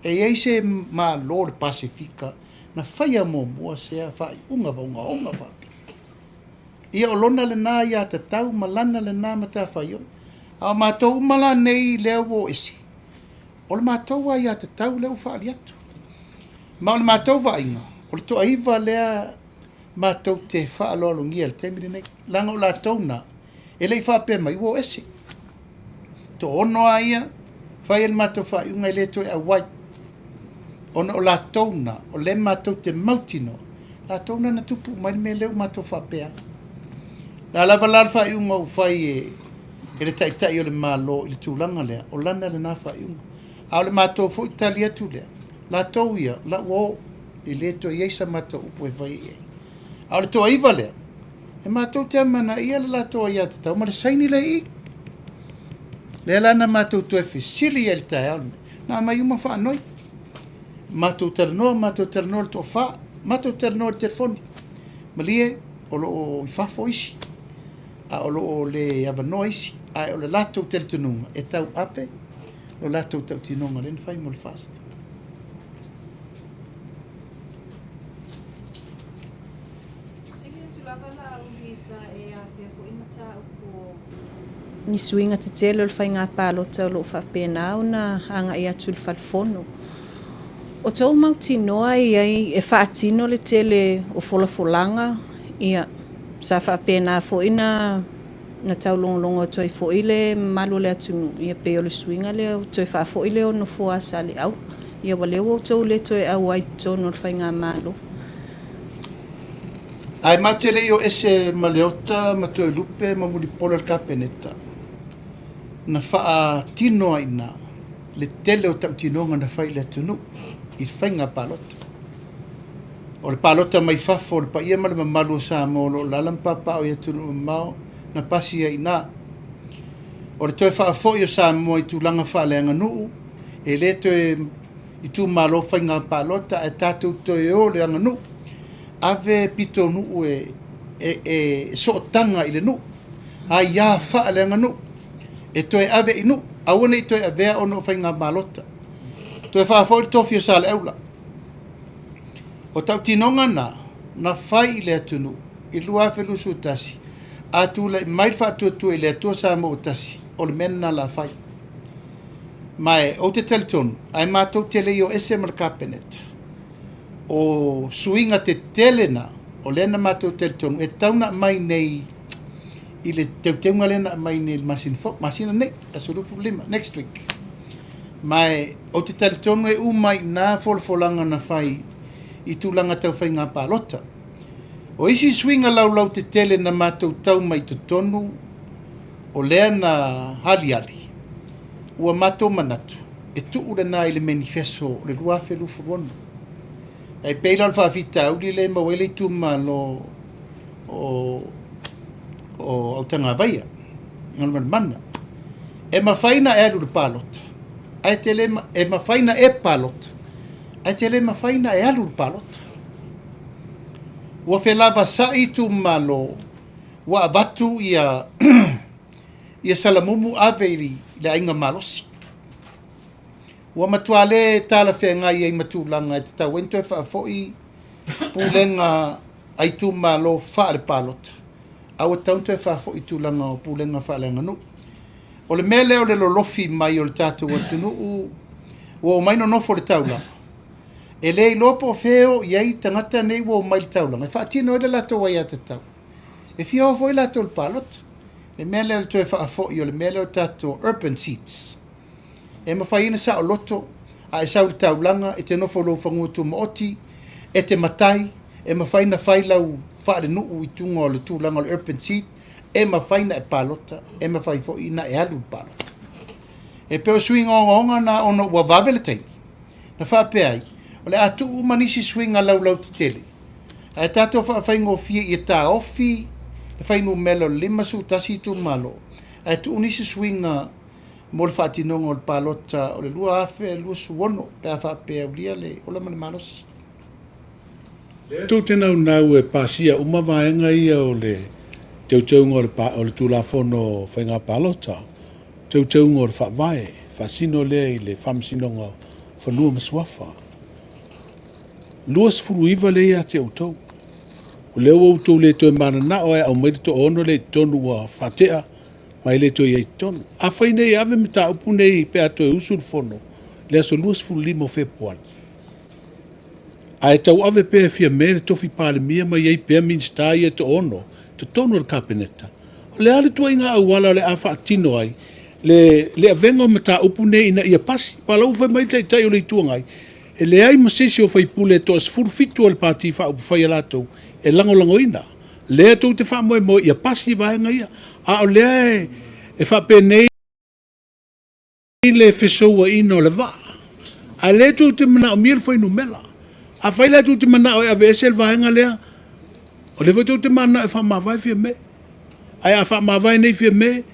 E i ai se Malo o le Pasefika na faia muamua sea faaiuga ogaoga faapea. Ia o lona lena aiatatau ma lana lena matafaioi. A o matou uma la nei lea ua o ese, o le matou aiatatau lea ua faaali atu. Ma o le matou vaaiga, o le toaiva lea matou te faaaloalogia i le taimi lenei, leaga o latou na, e le i faapea mai ua o ese. Toaono lava ia, fai le matou faaiuga e le toe auai, ona o latou na, o lea matou te mautinoa, latou na na tupu uma ai le mea lea ua matou faapea ai. O le a lava la le faaiuga ua fai e le Taitai o le Malo i le tulaga lea, o lana lena faaiuga. A o le matou foi tali atu lea, latou ia, la ua o, e le toe i ai sa matou upu e faia i ai. A o le toaiva lea, E matou te amanaia le latou aiatatau ma le saini lea i i. Lea la na matou toe fesili ai i le taeao lenei, na aumai uma faanoi. Matou talanoa, matou talanoa i le toafa, matou talanoa i le telefoni. Malie, o lo o i fafo isi, a o lo o le avanoa isi, ae o le latou talitonuga e tauave lo latou tautinoga lea na fai mo le FAST. Sili atu lava Laauli sa e afea foi mataupu o ni suiga tetele o le faiga palota o lo o faapena ona agai atu i le Fale Fono. O tou mautinoa e i ai e faatino le tele o folafolaga, ia, sa faapena foi na na taulogologo atu ai foi le mamalu o le atunuu, ia pei o le suiga lea o toe faafoi lea o nofoa a Saleaula. Ia ua lea ua outou le toe auai i totonu o le faigamalo. Ae matou te le i o ese ma Leota ma Toelupe ma Mulipola i le Kapeneta, na faatino ai i ina le tele o tautinoga na fai i le atunuu i faiga palota. O le palota mai fafo o le paia ma le mamalu o Samoa o lo o alaala ma papaaao i atunuu mamao na pasi ai i ina. O le toe faafoi o Samoa i tulaga faaleaganuu, e le toe itumalo faiga palota ae tatou toe o i le aganuu, ave pitonuu e e sootaga i le nuu, aia faaleaganuu e toe ave i nuu, aua ne i toe avea ona o faiga palota. Toe faafoi le tofi o Saleaula. O tautinoga na, na fai i le atunuu i le 2021, a tulai mai le faatuatua i le Atua Samoa ua Tasi, o le mea lena o le a fai. Ma ou te talitonu, ae matou te le i o ese ma le Kapeneta, o suiga tetele na, o lea na matou talitonu, e tatau ona aumai nei i le teuteuga lea na aumai nei i le masina fou, masina nei, aso 25, next week. Ma ou te talitonu e uma ai i ina folafolaga na fai i tulaga tau faiga palota. O isi suiga laulautetele na matou tau mai i totonu, o lea na aliali, ua matou manatu e tuu lena i le menifeso o le 2026. E pei la o le faafitauli lea e maua ai le itumalo o Autagavaia, Galumalemana. E mafai ona e alu i le palota, ae te le, e mafai ona e palota, ae te le mafai ona e alu i le palota. Ua felavasai itumalo, ua avatu ia ia Salamumu ave i le aiga malosi. Ua matua le talafeagai ai ma tulaga e tatau ai ona toe faafoi pulega a itumalo faalepalota, a ua tatau ona toe faafoi i tulaga o pulega faaleaganuu. O le mea lea o le lolofi mai o le tatou atunuu ua omai nonofo i le taulaga, e le iloa po o fea e o i ai tagata nei ua omai i le taulaga e faatino ai le latou aiatatau. E fia o foi latou i le palota. Le mea lea o le toe faafoi o le mea lea o tatou urban seats, e mafai ai ona saoloto, a e sau i le taulaga, e te nofo i lou fanua tumaoti, e te matai, e mafai ona fai lau faalenuu i tuga o le tulaga o le urban seat, e mafai ona e palota, e mafai foi ona e alu i le palota. E pei o suiga ogaoga na ona ua vave le taimi, na faapea ai, o le a tuu uma nisi suiga laulautetele, ae tatou faafaigofie ia taofi le fuainumera o le 51 itumalo, ae tuu nisi suiga mo le faatinoga o le palota o le 2026 pe a faapea e aulia le ola ma le malosi. Lea tou te naunau e pasia uma vaega ia o le teuteuga o le Tulafono o Faiga Palota, teuteuga o le Faavae, faasino lea i le Faamasinoga o Fanua ma Suafa. 29 lea ia te outou. O lea ua outou le toe mananao e aumai le toaono lea i totonu ua faatea ma e le toe i ai i totonu. Afai nei e ave mataupu nei pe a toe usu le fono i le aso 25 o Fepuari, ae tauave pea e Fiame le tofi Palemia ma i ai pea Minisita ia e toaono i totonu o le Kapeneta, o le a le ituaiga auala o le a faatino ai le, le avega o mataupu nei ina ia pasi? Aua o la ua fai mai le Taitai o le Itu Agai, e leai ma se isi o sui usufono e toa-17 o le Pati Faaupufai a latou e lagolagoina. Lea tou te faamoemoe ia pasi vaega ia, a o lea e faapenei le fesouaina o le vaa. A o lea tou te manaomia le fuainumera. Afai la tou te manao e aveese le vaega lea, O lea foi tou te mananao e faamavae Fiame. Ae a faamavae nei Fiame,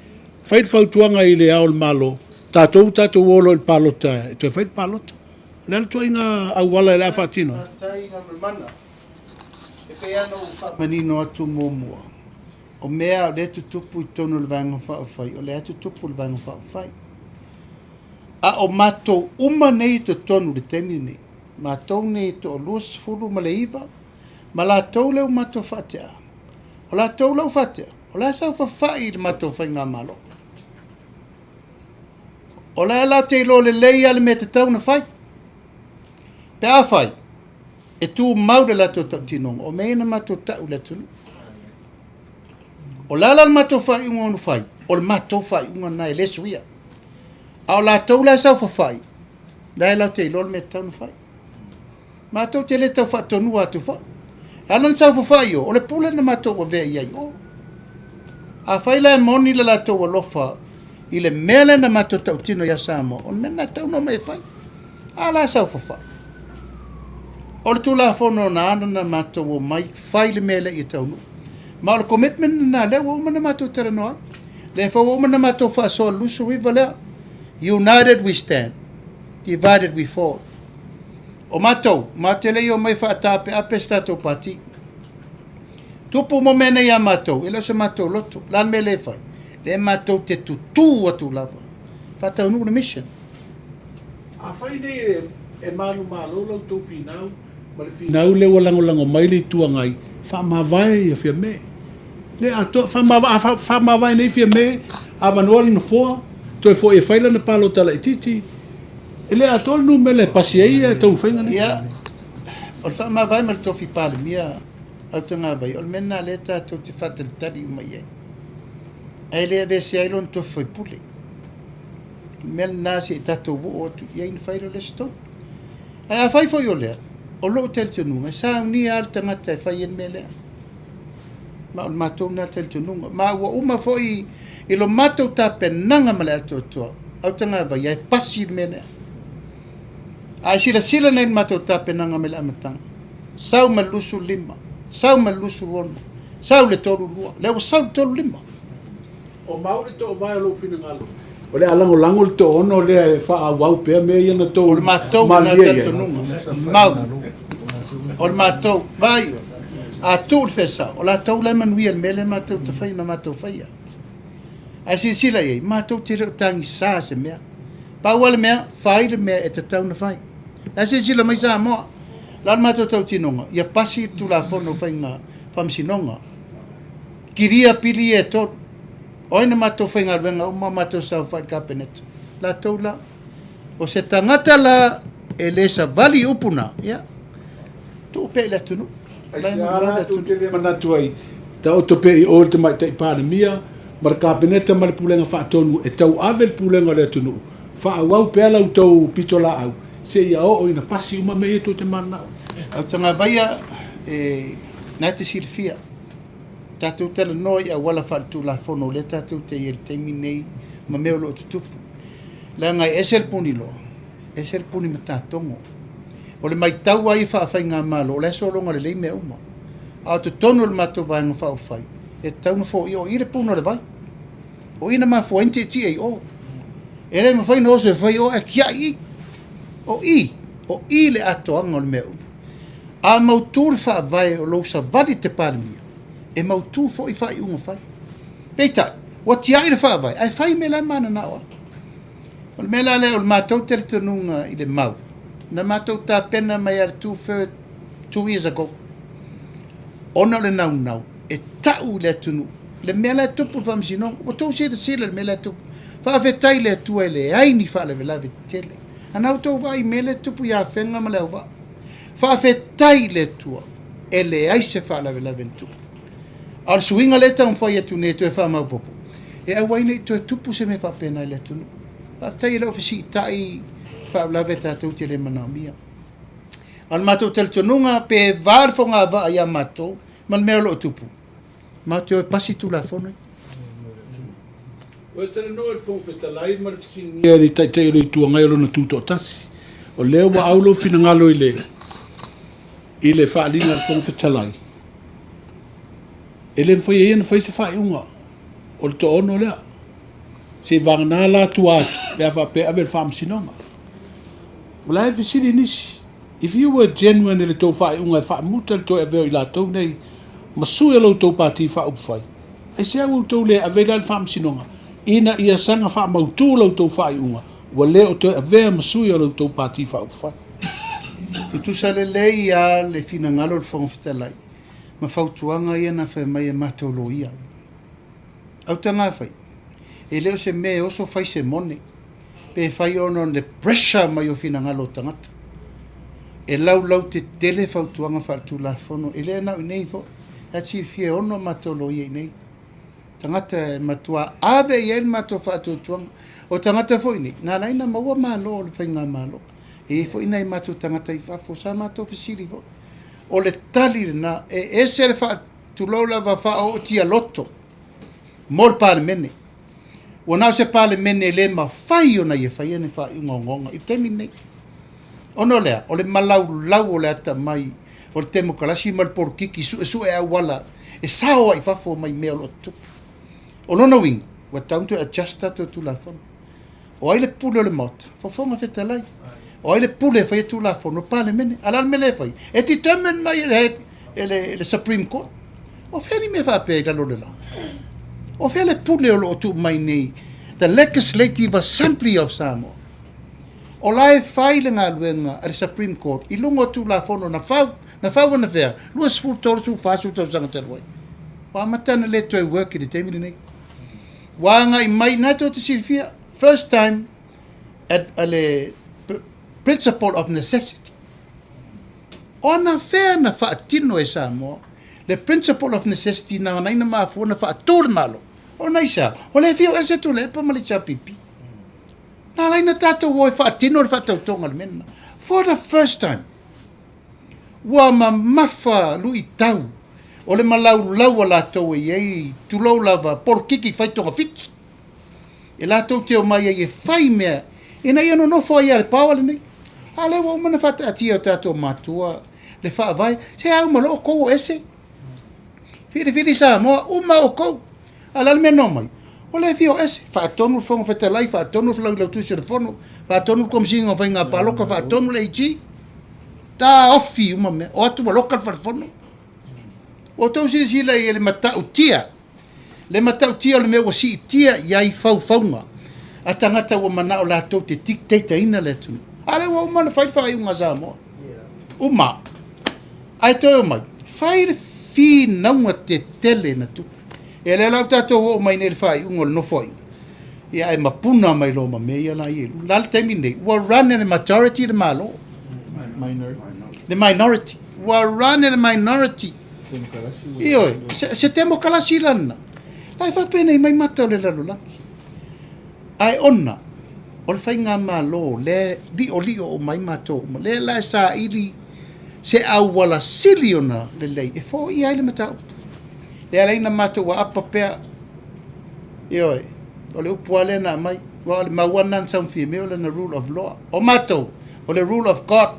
fai le fautuaga i le Ao o le Malo, tatou ua tatou o loa i le palota e toe fai le palota. O le a le ituaiga auala o le a faatino ai? Faafetai Galumalemana. E pei lava ona ou faamanino atu muamua, o mea o lea e tutupu i totonu o le Vaega Faaupufai, o lea e tutupu i le Vaega Faaupufai. A o matou uma nei i totonu i le taimi lenei, matou nei e toa-29 ma latou lea ua matou faatea, o latou la ua faatea, o la e saofafai i le matou faigamalo. O la e latou te iloa lelei lava le mea e tatau ona fai. Pe afai e tumau le latou tautinoga, o mea ia na matou tau i le atunuu. O le a la le matou faaiuga na fai? O le matou faaiuga lena e le suia. A o latou la e saofafai, la e latou te iloa le mea e tatau ona fai. Matou te le tau faatonua atu foi. E ala ona saofafai i o, o le pule na matou avea i ai i o. Afai la e moni le latou alofa i le mea lea na matou tautino ia Samoa, o le mea lena e tatau ona omai e fai. A la e saofafai. O le Tulafono na ala ona matou omai fai le mea lea ia taunuu. Ma o le commitment lena lea ua uma ona matou talanoa ai. Lea foi ua uma ona matou faasoa i le 29 lea. United we stand, divided we fall. O matou, matou te le i omai e faataapeape se tatou Pati. Tupu ma mea nei ia matou, e le o se matou loto. O le a le mea lea e fai? Lea matou te tutū atu lava, faataunuu le mission. Afai nei e manumalo la outou finau ma le finau lea ua lagolago mai le Itu Agai, faamavae ia Fiame. Le atoa, faamavae, a faamavae nei Fiame, avanoa le Nofoa, toe foi e fai lana palota laitiiti, e le atoa le numera e pasi ai ia taumafaiga nei. Ia, o le faamavae ma le tofi Palemia, Autagavaia, o le mea lena lea tatou te faatalitali uma i ai. Ae le aveesea ai lona tofi faipule. O le mea lena se i tatou oo atu i ai ona fai lea o le isi tonu. Ae afai foi o lea, o lou talitonuga, e saunia lava le tagata e fai ai le mea lea. Ma o le matou lena talitonuga. Ma ua uma foi i lo matou tapenaga ma le atoatoa, Autagavaia e pasi le mea lea. A e silasila nei i le matou tapenaga mai le amataga, sau ma le 25, sau ma le 26, sau le 32, lea ua sau le 35. O mau le toovae o lou finagalo, o le a lagolago le toono lea e faaauau pea mea ia na tou O le matou lena malilie i ai. talitonuga, mau, o le matou, vaai oe, a tuu le fesao, o latou la e manuia i le mea lea matou te faia na matou faia. Ae silasila i ai, matou te le o tagisa i se mea. Pau lava le mea, fai le mea e tatau ona fai. La e silasila mai Samoa, o le a le matou tautinoga? Ia pasi le Tulafono o Faiga Faamasinoga. Kilia pili ia e tolu. O ai na matou faigaluega uma a o matou saofai i le Kapeneta? Latou la. O se tagata la e le savali i upu na, ia, tuu pea i le atunuu. Aisea la tou te le manatu ai, taoto pea i o le Tamaitai Palemia ma le Kapeneta ma le Pulega Faatonu e tauave le pulega o le atunuu, faaauau pea la outou pitolaau seia oo ina pasi uma mea ia tou te mananao ai. Autagavaia, e na e te silafia, tatou talanoa i auala faaletulafono lea tatou te i ai i le taimi lenei ma mea o lo o tutupu. Leaga e ese le puniloa, ese le puni matatogo. O le matau lava ia faafaigamalo, o la e sologa lelei mea uma. A o totonu o le matou Vaega Faaupufai, e tatau ona foia, o i le puna o le vai. O i na mafua ai ona tietie i o. E le mafai ona oso e fai o ae tiai i. O i, o i le atoaga o le mea uma. A mautu le faavae o lou savali i te Palemia, e mautu foi faaiuga fai. Peitai, ua tiai le faavae, ae fai mea la e mananao ai. O le mea la lea, o le matou talitonuga i le mau, na matou tapena mai lava i le two-third, 2 years ago, ona o le naunau e tau i le atunuu le mea la e tupu i le Faamasinoga. Ua outou silasila i le mea la e tupu. Faafetai i le Atua e leai ni faalavelave tetele. A na outou vaai i le mea lea e tupu i Afega ma Leauvaa. Faafetai i le Atua e leai se faalavelave na tupu. A o le suiga lea e taumafai atu nei e toe faamaopoopo, e aua ai ne i toe tupu se mea faapena i le atunuu. Faafetai e le o fesiitai faalavelave tatou te le manaomia. A o le matou talitonuga, pe va le fogavaa ia matou ma le mea o lo o tupu, matou te o e pasi Tulafono ia. Ua e talanoa i le Fofoga Fetalai ma le fesiligia e le Taitai o le Itu Agai o lona Tutoatasi. O lea ua au lou finagalo i le i le faaaliga a le Fofoga Fetalai. E le mafai e ia ona fai se faaiuga o le toaono lea. Seivagana la tua atu pe a faapea e ave i le faamasinoga. O la e fesili nisi, if you were genuine i le tou faaiuga e faamuta le toe avea o i latou nei ma sui o la outou pati faaupufai, aisea ua outou le ave ai la i le faamasinoga ina ia saga faamautu la outou faaiuga ua le o toe avea ma sui o la outou pati faaupufai? Tutusa lelei lava le finagalo o le Fofoga Fetalai ma fautuaga ia na fai mai e matou loia. Autagafai, e le o se mea e oso fai se mone, pe fai ona o le pressure mai o finagalo o tagata. E laulautetele fautuaga faaletulafono, e le na o i inei foi. La e silafia e ono a matou loia i inei. Tagata e matua ave i ai le matou faatuatuaga. O tagata foi nei, na ala ai ona maua malo o le faigamalo. E i ai foi nai matou tagata i fafo sa matou fesili foi. O le tali lena, e ese le faa, tulou lava, faaootia loto mo le Palemene. Ua na o se Palemene e le mafai ona ia faia ni faaiuga ogaoga i le taimi lenei. Ona o le a? O le malaulau o le atamai o le temokalasi ma le polokiki suesue auala e sao ai i fafo mai mea o lo o tutupu. O lona uiga, ua tatau ona toe adjust tatou Tulafono. O ai le pule o le Maota? Fofoga Fetalai. O ai le pule e faia Tulafono? Palemene. A o le a le mea lea e fai? E determine mai e le, e le, e le Supreme Court. O fea ni mea faapea i lalo o le la? O fea le pule o lo o tuu mai nei? The Legislative Assembly of Samoa. O la e fai le galuega a le Supreme Court i luga o Tulafono na fau, na fau anafea? 20, 30, 40 tausaga talu ai. Ua amata ona le toe work i le taimi lenei. Ua agai mai, na tou te silafia, first time at a le principle of necessity. O anafea na faatino e Samoa le principle of necessity na ala ai ona mafua ona faatu le Malo? Ona aisea? O lea e fia o ese Tuilaepa ma le HRPP. Na ala ai ona tatou o e faatino le faatautoga o le mea lena. For the first time, ua mamafa luitau o le malaulau a latou e i ai, tulou lava, polokiki fai togafiti, e latou te omai ai e fai mea ina ia nonofo ai lava i le power lenei. A o lea ua uma ona faataatia e o tatou matua le faavae, se a uma loa outou o ese. Filifili Samoa, uma outou. A o le a le mea na omai? O lea e fia o ese. Faatonu le Fofoga Fetalai, faatonu le Failautusi o le Fono, faatonu le Komesina o Faiga Palota, faatonu le AG. Taofi uma mea. O atu ua loka le Fale Fono. Ua outou silasila i le matautia, le matautia o le mea ua siitia i ai faufauga a tagata ua manao latou te dictate-ina le atunuu. A lea ua uma ona fai le faaiuga a Samoa. Uma. Ae toe omai, fai le finauga tetele na tupu. Ia lea la ua tatou oo mai nei i le faaiuga o le Nofoaiga, ia ae mapuna mai loa ma mea ia la i luna. O le a le taimi lenei? Ua run e le majority le Malo. Le minority. Ua run e le minority. Ioe, se, se temokalasi la lena. La e faapenei mai mata o le lalolagi. Ae ona o le faigamalo lea e liolio uma ai matou uma, lea la e saili se auala sili ona lelei e foia ai le mataupu. Lea e ala ai ona matou aapa pea, ioe, o le upu lava lea na aumai, aua o le mau lava lena na sau ma Fiamē o lana rule of law. O matou, o le rule of God.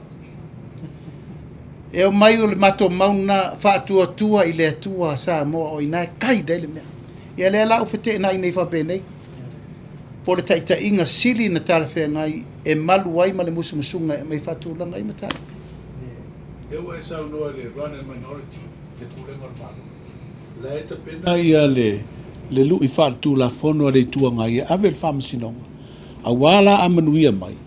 E omai o le matou mau lena faatuatua i le Atua Samoa o i ina e guide ai le mea. Ia lea la ua feteenai nei faapenei, po o le taitaiga sili ona talafeagai e malu ai ma le musumusuga e aumai faatulaga ai mataupu. Lea ua e saunoa i le run and minority, le pulega o le Malo. O la e tapena ia le le lui faaletulafono a le Itu Agai e ave i le Faamasinoga, aua la a manuia mai,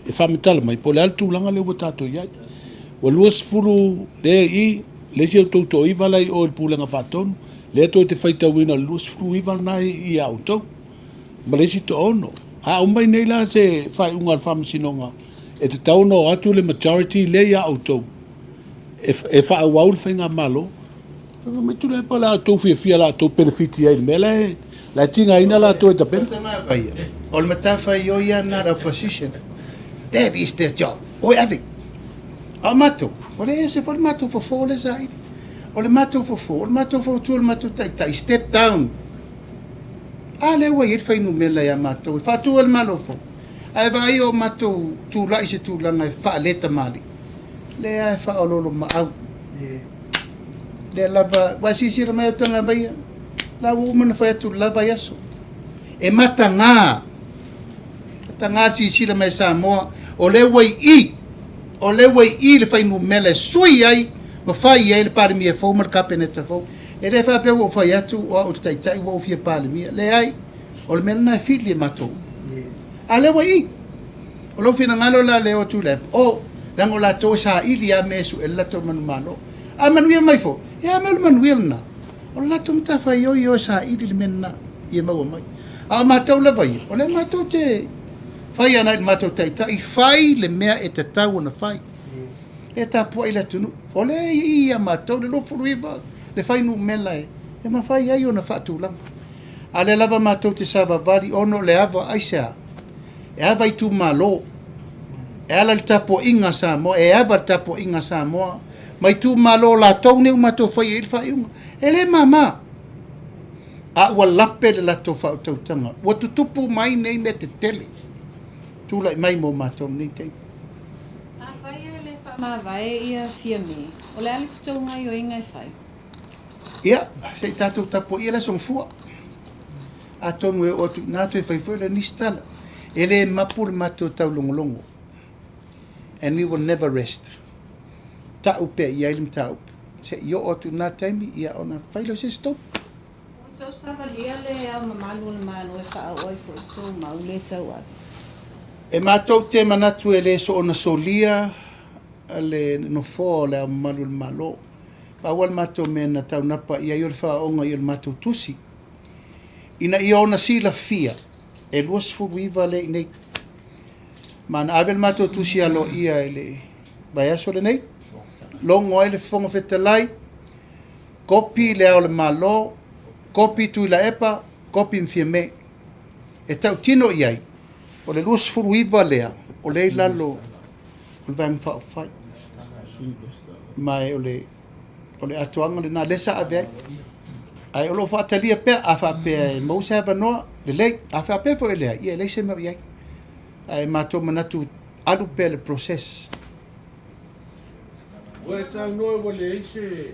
e faamatala mai po o le a le tulaga lea ua tatou i ai. Ua 20 lea i i, le isi outou toaiva la i o i le Pulega Faatonu, lea tou te faitauina o le 29 lena e i i a outou, ma le isi toaono. A aumai nei la se faaiuga a le Faamasinoga, e tatau ona o atu le majority lea ia outou e faaauau le faigamalo. Fai mai Tuilaepa o le a outou fiafia o le a outou penefiti ai i le mea la e la e tigaina latou e tapena. O le matafaioi lava lena a le opposition. That is their job. O e ave. A o matou, o lea e ese foi le matou fofo lea e saili. O le matou fofo, o le matou fautua i le matou taitai, step down. A lea ua i ai le fuainumera ia matou e faatu ai le Malo fou. Ae vaai o matou tulai i se tulaga e faaletamalii, lea e faaoloolomaau. Lea lava, ua e silasila mai au Tagavaia, la ua uma ona fai atu le la vaiaso. E mataga, mataga le silasila mai a Samoa, o lea ua i i, o lea ua i i le fuainumera e sui ai ma fai ai le Palemia fou ma le Kapeneta fou. E le faapea ua ou fai atu o au o le Taitai ua ou fia Palemia. Leai, o le mea lena e fili e matou uma. A o lea ua i i. O lou finagalo la lea o Tuilaepa, o, leaga o latou e saili lava mea e sue ai le latou manumalo. A manuia mai foi, ia a mea o le manuia lena? O le latou matafaioi e o e saili le mea lena ia maua mai. A o matou lava ia, o lea matou te fai ana i le matou taitai, fai le mea e tatau ona fai. Lea e tapuai le atunuu. O lea e i i ia matou le 29 le fuainumera e mafai ai ona faatulaga. A o lea lava matou te savavali ona o le ava, aisea? E ava i itumalo, e ala i le tapuaiga a Samoa, e ava i le tapuaiga a Samoa ma itumalo o latou nei ua matou faia i ai le faaiuga. E le mama, a ua lape le latou faautautaga. Ua tutupu mai nei mea tetele tulai mai mo matou i lenei taimi. Afai e le faamavae ia Fiame, o le a le isi tou gaioiga e fai? Ia, se i tatou tapuaia le Aso Gafua. Atonu e oo atu i ina toe fai foi lea o nisi tala. E le mapu le matou taulogologo. And we will never rest. Tau pea i ai le mataupu. Se i oo atu i lena taimi, ia ona fai lea o se isi tonu. Ua tou savalia le Ao Mamalu o le Malo e faaoo ai foi tou mau le tauave. E matou te manatu e le soona solia le Nofoa o le Ao Mamalu o le Malo. Pau lava le matou mea na taunapa i ai o le faaooga i o le matou tusi ina ia ona silafia e 29 lea i inei. Ma na ave le matou tusi aloaia i le vaiaso lenei, logo ai le Fofoga Fetalai, kopi Le Ao o le Malo, kopi Tuilaepa, kopi ma Fiame. E tautino i ai, o le 29 lea o lea i lalo o le Vaega Faaupufai. Ma o le o le atoaga lena lea sa ave ai. Ae o lo o faatalia pea, a faapea e maua se avanoa, lelei. A faapea foi e leai, ia e leai se mea o i ai. Ae matou manatu, alu pea le process. Ua e saunoa ua leai se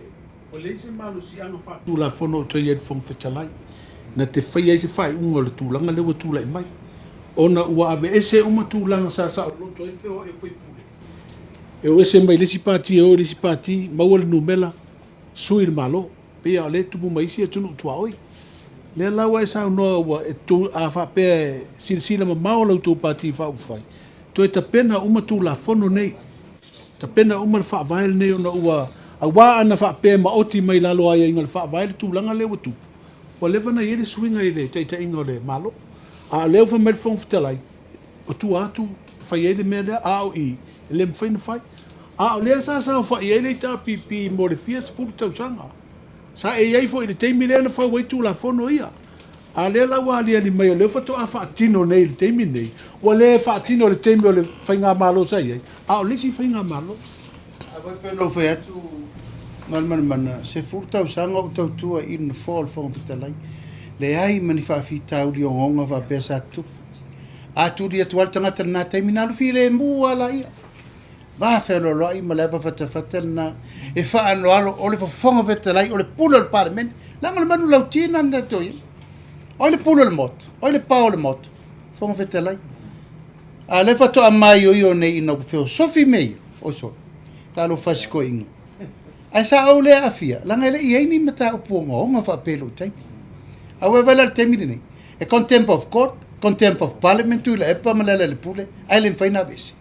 ua leai se malosiaga faatulafono o toe i ai i le Fofoga Fetalai na te faia ai se faaiuga o le tulaga lea ua tulai mai, ona ua aveese uma tulaga sa saoloto ai le feoai o faipule. E o ese mai le isi pati e o i le isi pati, maua le numera, sui le Malo. Pei lava o lea e tupu mai isi atunuu tuaoi. Lea la ua e saunoa ua e tou, a faapea e silasila mamao la outou Pati Faaupufai, toe tapena uma Tulafono nei. Tapena uma le Faavae lenei ona ua, aua ana faapea e maoti mai lalo o aiaiga o le Faavae le tulaga lea ua tupu, ua leva ona i ai le suiga i le taitaiga o le Malo. A o lea ua fai mai le Fofoga Fetalai, o tua atu e fai ai le mea lea, a o i, e le mafai ona fai. A o lea sa saofai ai le HRPP mo le fia sefulu tausaga. Sa e i ai foi i le taimi lea na fau ai Tulafono ia. A o lea la ua aliali mai o lea faatoa faatino nei i le taimi lenei, ua le faatino i le taimi o le Faigamalo sa i ai, a o le isi Faigamalo. A foi pei ona ou fai atu Galumalemana, 10 tausaga o ou tautua i le Nofoa o le Fofoga Fetalai, leai ma ni faafitauli ogaoga faapea sa tutupu. A tuli atu lava le tagata i lena taimi, ona alu filemu lava laia. Va fealoaloai ma le ava fatafata lena e faanoalo, o le Fofoga Fetalai, o le pule o le Palemene. Leaga o le manulauti lena na tatou i ai. O ai le pule o le Maota? O ai le pao o le Maota? Fofoga Fetalai. A o lea faatoa maioio nei ina ua feosofi mea ia, oi sole, talofa e i si toeaina. Ae sa ou le aafia, leaga e le i i ai ni mataupu ogaoga faapea i lou taimi. Ae ua e vaai la i le taimi lenei, e contempt of court, contempt of parliament Tuilaepa ma Lealailepule, ae le mafai ona aveese.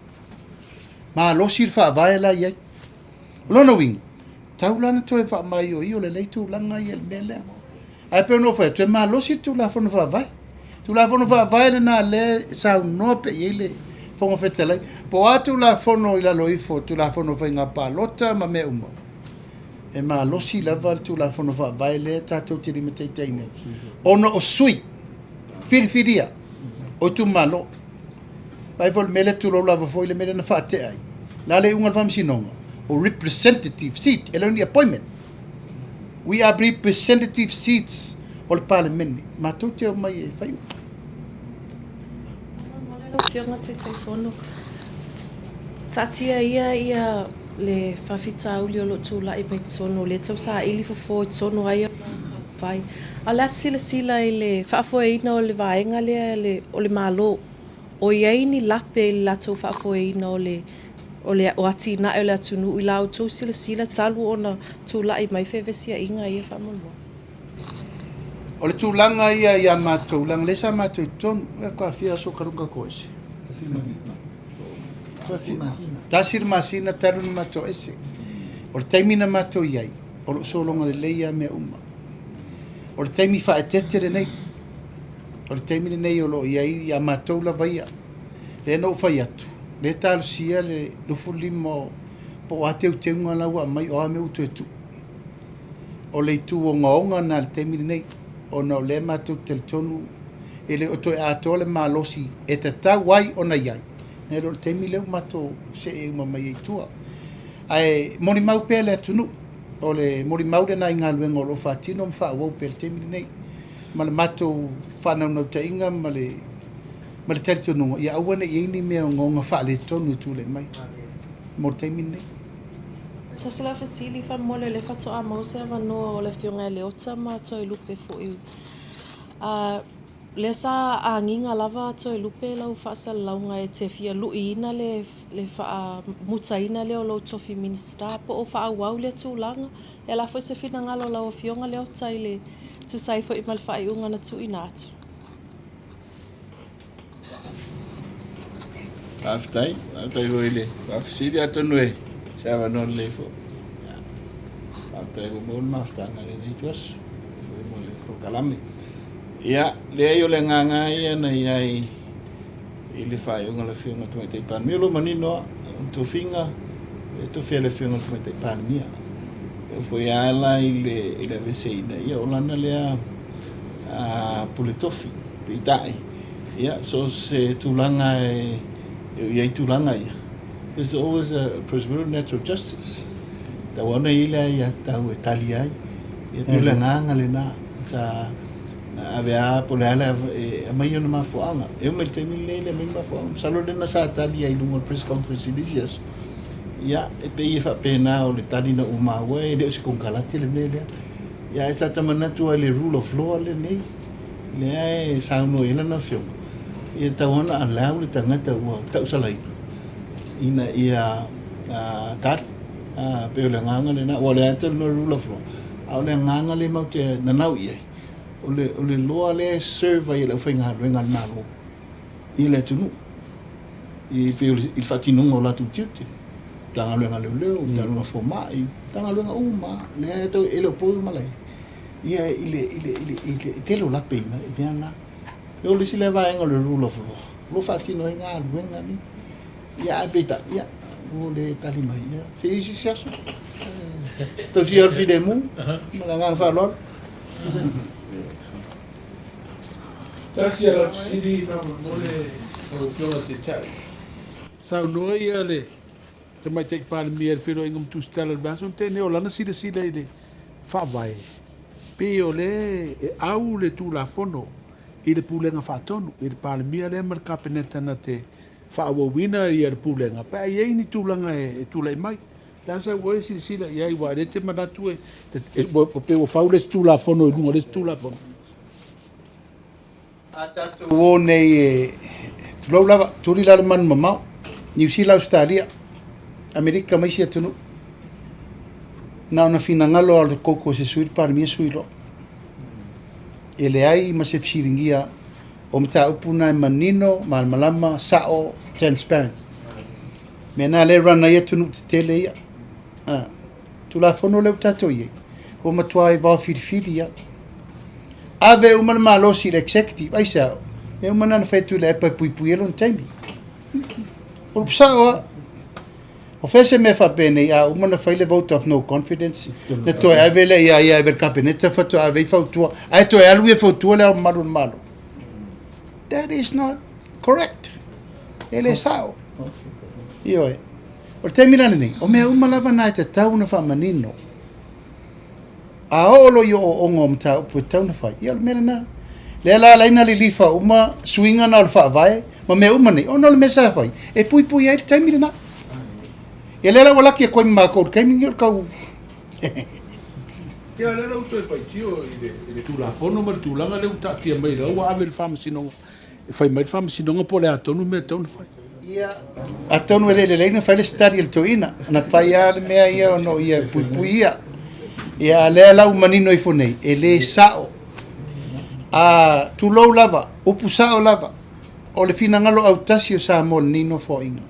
Malosi le faavae la e i ai. O lona uiga, tau la ona toe faamaioio lelei tulaga ia i le mea lea. Ae pei ona ou fai atu, e malosi le Tulafono Faavae. Tulafono Faavae lena lea e saunoa pea i ai le Fofoga Fetalai. Po o a Tulafono i lalo ifo o Tulafono o Faiga Palota ma mea uma, e malosi lava le Tulafono Faavae lea tatou te limataitaiina ai, ona o sui filifilia o itumalo. Vaai foi i le mea lea, tulou lava foi le mea lea na faatea ai. O le a le iuga o le faamasinoga? O representative seat, e le o ni appointment. We are representative seats o le Palemene, matou te omai e fai upu. Faamolemole lau Afioga Taitaifono, taatia ia ia le faafitauli o lo o tulai mai totonu, o lea e tau saili fofo i totonu ai o fai. A o le a se silasila i le faafoeina o le vaega lea o le Malo? O i ai ni lape i le latou faafoeina o le o le o atinae o le atunuu i la outou silasila talu ona tulai mai feevesiaiga ia faamolemole? O le tulaga ia ia matou, leaga lea sa matou i totonu, e faatoa fia aso talu ona tatou ese? Tasi le masina talu ona matou ese. O le taimi na matou i ai, o lo o sologa lelei lava mea uma. O le taimi faaeteete lenei. O le taimi lenei o lo o i ai ia matou lava ia. Lea na ou fai atu, lea e talosia le 25 o po o a teuteuga la ua aumai, o a mea ua toe tuu. O le itu ogaoga lena i le taimi lenei, ona o lea matou te talitonu e le o toe atoa le malosi e tatau ai ona i ai, nai lo le taimi lea ua matou see uma mai ai i tua. Ae molimau pea le atunuu, o le molimau lena i galuega o lo o faatino ma faaauau pea i le taimi lenei, ma le matou faanaunautaiga ma le ma le talitonuga ia aua ne i i ai ni mea ogaoga faaletonu e tulai mai mo le taimi lenei. Tasi lau fesili faamolemole o lea faatoa maua se avanoa o le Afioga ia Leota ma Toelupe foi. A lea sa agiga lava Toelupe lau faasalalauga e te fia luiina le le faamutaina lea o lou tofi Minisita po o faaauau lea tulaga. E ala foi se finagalo o lau Afioga Leota i le tusa ai foi ma le faaiuga na tuuina atu. Faafetai, faafetai foi i le faafesili, atonu e se avanoa lelei foi. Faafetai ua maua le mafutaga i lenei ituaso, faafetai foi mo le polokalame. Ia, leai o le agaga lava ia na i ai i le faaiuga a le Afioga i le Tamaitai Palemia, o lo o manino lava, o le tofiga e tofia e le Afioga i le Tamaitai Palemia. E oo foi lava la i le aveeseina, ia o lana lea pule tofi. Peitai, ia, so o se tulaga e i ai tulaga ia, there's always a preserve natural justice. E tatau lava ona i ai le aiatatau e tali ai. Ia pei o le agaga lena sa ave a po o le a le e aumai ona mafuaaga. E oo mai i le taimi lenei e le aumai ni mafuaaga. Masalo lea na sa tali ai i luga o le press conference i le isi aso. Ia, e pei e faapena o le tali na ou maua e le o se konekarate le mea lea. Ia ae sa ta manatu lava i le rule of law lenei, lea e saunoa i ai lana afioga, ia tatau lava ona allow le tagata ua tausalaina ina ia tali. E pei o le agaga lena, aua o lea lava e talanoa i le rule of law, a o le agaga lea matou te nanau i ai, o le law lea e serve ai e le aufaigaluega a le Malo i le atunuu. I pei o le faatinoga o latou tiute, Matagaluega a Leoleo, Matagaluega a Fomai, Matagaluega uma lava, lea e tau, e le o po malae, ia i le, i le, i le, i le tele o lape i mea na. O le isi lea vaega o le rule of law, o lo o faatino ai galuega nei. Ia ae peitai, ia, ua le tali mai, ia, se i isi aso. Tausia o le filemu, ma le agaga faaaloalo. Tasi a lau fesili faamolemole lau Afioga i le Taitai. Saunoa ia le Tamaitai Palemia i le feiloaiga ma Tusitala i le vaiaso na tea nei o lana silasila i le Faavae, pei o lea e au le Tulafono i le Pulega Faatonu, i le Palemia lea ma le Kapeneta na te faaauauina le Pulega pe a i ai ni tulaga e tulai mai. Le a sau oe silasila i ai, aua o lea e te manatu e pei ua fau le isi Tulafono i luga o le isi Tulafono. A tatou o nei e, tulou lava, tuli la le manu mamao, Niu Sila, Ausetalia, Amerika ma isi atunuu. Na ona finagalo lava o le koko e se sui le Palemia sui loa. E leai ma se fesiligia o mataupu na e manino, malamalama, sao, transparent. Mea na lea e run ai atunuu tetele ia. A, Tulafono lea ua tatou i ai, ua matua vaofilifili lava. Ave uma le malosi i le executive, aisea? Mea uma na na fai atu Tuilaepa e puipui ai lona taimi. O le sao lava. O fea se mea faapenei, a uma ona fai le vote of no confidence, na toe ave lea ia ia ave i le Kapeneta faatoa ave ai fautua, ae toe alu ia fautua le Ao Mamalu o le Malo. That is not correct. E le sao. Ioe. O le taimi la lenei, o mea uma lava na e tatau ona faamanino. A oo loa i ooooga o mataupu e tatau ona fai, ia o le mea lena. Lea la ala ai ona lilifa uma suiga na o le Faavae ma mea uma nei, ona o le mea sa fai e puipui ai le taimi lena. Ia lea la ua laki atu ai ma matou i le taimi lenei o le tau. Ia o lea la ua toe faitio i le, i le Tulafono ma le tulaga lea ua taatia mai, la ua ave i le Faamasinoga e fai mai le Faamasinoga po o le a tonu le mea e tatau ona fai. Ia, atonu e le lelei ona fai le study a le toeaina, na fai lava le mea ia ona o ia puipui ia. Ia, a o lea la ua manino ifo nei, e le sao. A, tulou lava, upu sao lava, o le finagalo autasi o Samoa i lenei Nofoaiga,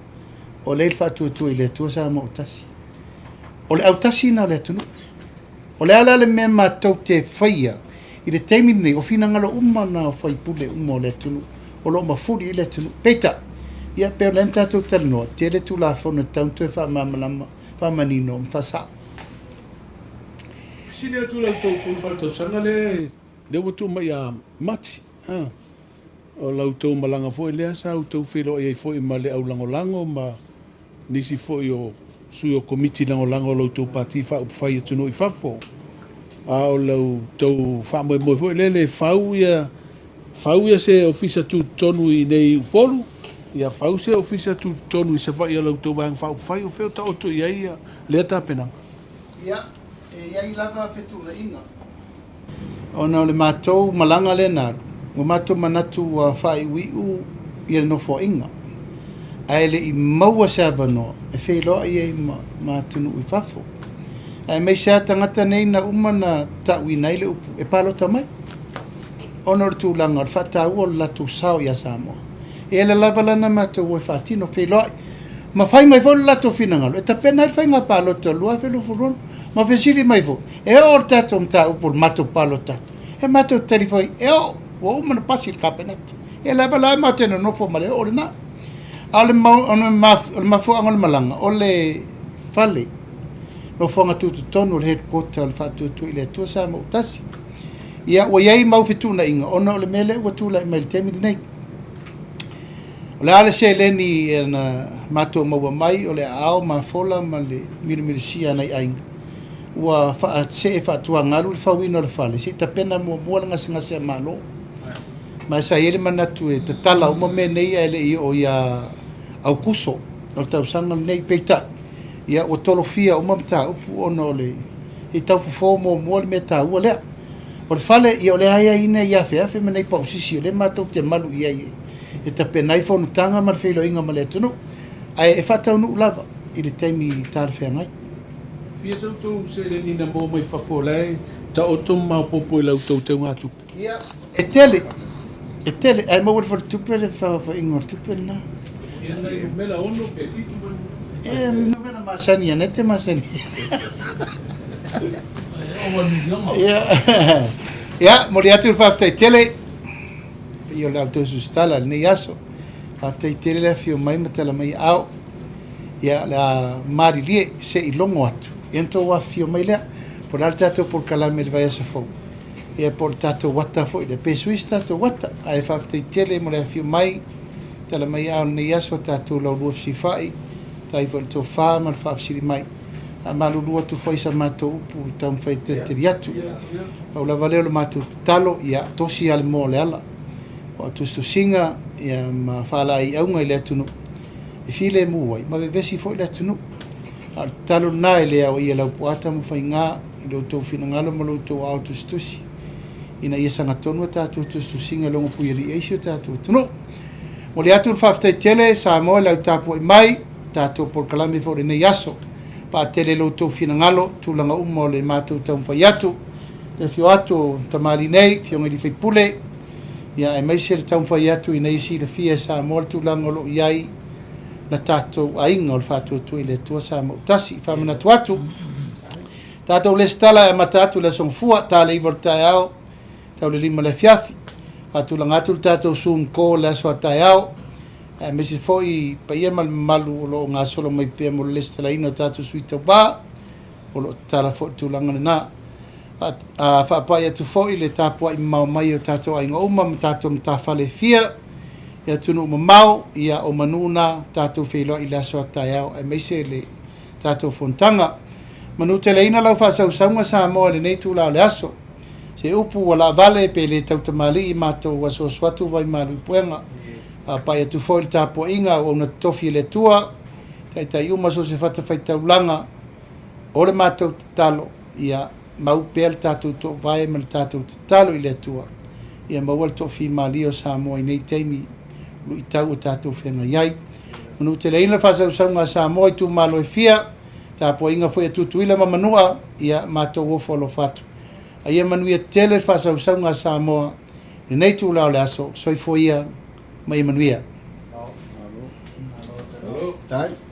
o lea e i le Faatuatua i le Atua Samoa Autasi. O le autasi lena o le atunuu. O le a la le mea matou te faia i le taimi lenei, o finagalo uma na o sui usufono uma o le atunuu o lo o mafuli i ai le atunuu. Peitai, ia pei o lea na tatou talanoa, e tele Tulafono e tatau ona toe faamalamalama, faamanino ma faasao. Fesili atu i la outou Fono Faaletausaga lea ua tuu mai ia Mati, o la outou malaga foi lea sa outou feiloai ai foi ma le aulagolago ma nisi foi o sui o Komiti Lagolago o la outou Pati Faaupufai i atunuu i fafo, a o la outou faamoemoe foi lele e fau ia fau ia se Ofisa Tutotonu i inei i Upolu, ia fau se Ofisa Tutotonu i Savaii a la outou Vaega Faaupufai, o fea o taoto i ai ia lea tapenaga? Ia, e i ai lava fetuunaiga. Ona o le matou malaga lea na alu, ua matou manatu ua faaiuiu ia le nofoaiga, ae le i maua se avanoa e feiloai ai ma atunuu i fafo, aemaise lava tagata nei na uma na tauina ai le upu e palota mai, ona o le tulaga o le faataua o le latou sao ia Samoa. E ala lava la na matou o e faatino, feiloai ma fai mai foi lo latou finagalo e tapena ai le faiga palota o le 2026, ma fesili mai foi, E oo le tatou mataupu o le matou palota atu, e matou te tali foi, e oo, ua uma ona pasi le Kapeneta. Ia lava la matou te nonofo ma le oo lena. A o le mafuaaga o le malaga, o le fale nofoaga tutotonu o le headquarter o le Faatuatua i le Atua Samoa ua Tasi. Ia, ua i ai mau fetuunaiga ona o le mea lea ua tulai mai i le taimi lenei. O le a le seleni na matou maua mai, o le aao mafola ma le milomilosia a nai aiga, ua faasee faatuagalu le fauina o le fale, se i tapena muamua le gasegase a Malo. Ma sa i ai le manatu e tatala uma mea nei ae le i oo ia Aukuso o le tausaga lenei. Peitai, ia ua tolofia uma mataupu ona o le i tau fofo muamua le mea taua lea. O le fale, ia o lea e i ai nai afeafe ma nai pausisi o lea matou te malu i ai e tapena ai fonotaga ma le feiloaiga ma le atunuu, ae e faataunuu lava i le taimi talafeagai. Fia sa outou seleni na maua mai fafo o la e taoto ma maopoopo i la outou teugatupe? Ia, e tele, e tele, ae maua i le faletupe le faaofaiga o le tupe lena. Ia nai numera ono pe fitu mai. E, numera masani ia, e te masani. Ia, ia, momoli atu le faafetai tele, paia o le au tausi i lenei aso. Faafetai tele le afio mai ma tala mai aao. Ia, o le a malilie se i logo atu, ia ona outou afifio mai lea. Po o le a le tatou polokalame i le vaiaso fou, ia po o le tatou ata foi lea, pe sui se tatou ata. Ae faafetai tele mo le afifio mai, tala mai aao i lenei aso, tatou laulua fesilafai, faafetai foi i le tofa ma le faafesili mai. Faamalulu atu foi i sa matou upu i taumafai e teliteli atu. Pau lava lea o le matou tatalo, ia tosi lava le moa o le ala. O tusitusiga ia ma faalaeiauga i le atunuu e filemu ai ma vevesi foi le atunuu. A o le tatalo lena e le aoaia e Laupua Tamafaiga i lo outou finagalo ma lo outou aao tusitusi ina ia sagatonu a tatou tusitusiga e logopuialii ai si o tatou atunuu. Momoli atu le faafetai tele Samoa i le au tapuai mai, tatou polokalame foi o lenei aso. Paatele lo outou finagalo, tulaga uma o le matou taumafai atu, le afio atu o tamalii nei, afioga i sui usufono, ia aemaise le taumafai atu ina ia silafia e Samoa le tulaga o lo o i ai la tatou aiga o le Faatuatua i le Atua Samoa ua Tasi. Faamanatu atu, tatou lesitala e amata atu i le Aso Gafua, ta le 9 o le taeao, tau le 5 i le afiafi. Faatulaga atu le tatou Zoom call i le aso a taeao, aemaise foi paia ma le mamalu o lo o gasolo mai pea mo le lesitalaina o tatou sui tauva, o lo o tatala foi le tulaga lena. Faapai atu foi le tapuai mamao mai o tatou aiga uma ma tatou matafale e fia i atunuu mamao, ia o manu na tatou feiloai i le aso a taeao aemaise le tatou fonotaga. Manuteleina lau faasausauga Samoa i lenei itula o le aso. Se upu ua laavale pe le tautamalii matou asuasu atu vaimalu i puega. Faapai atu foi le tapuaiga a auauna totofi a le Atua. Taitai uma so o se fatafaitaulaga, o le matou tatalo, ia mau pea le tatou toovae ma le tatou tatalo i le Atua, ia maua le toafimalie o Samoa i nei taimi luitau ua tatou feagai ai. Manuteleina le faasausauga a Samoa i itumalo e fia, tapuaiga foi a Tutuila ma Manua, ia matou ofo alofa atu. A ia manuia tele le faasausauga a Samoa i lenei itula o le aso. Soifua ia ma ia manuia. Malo.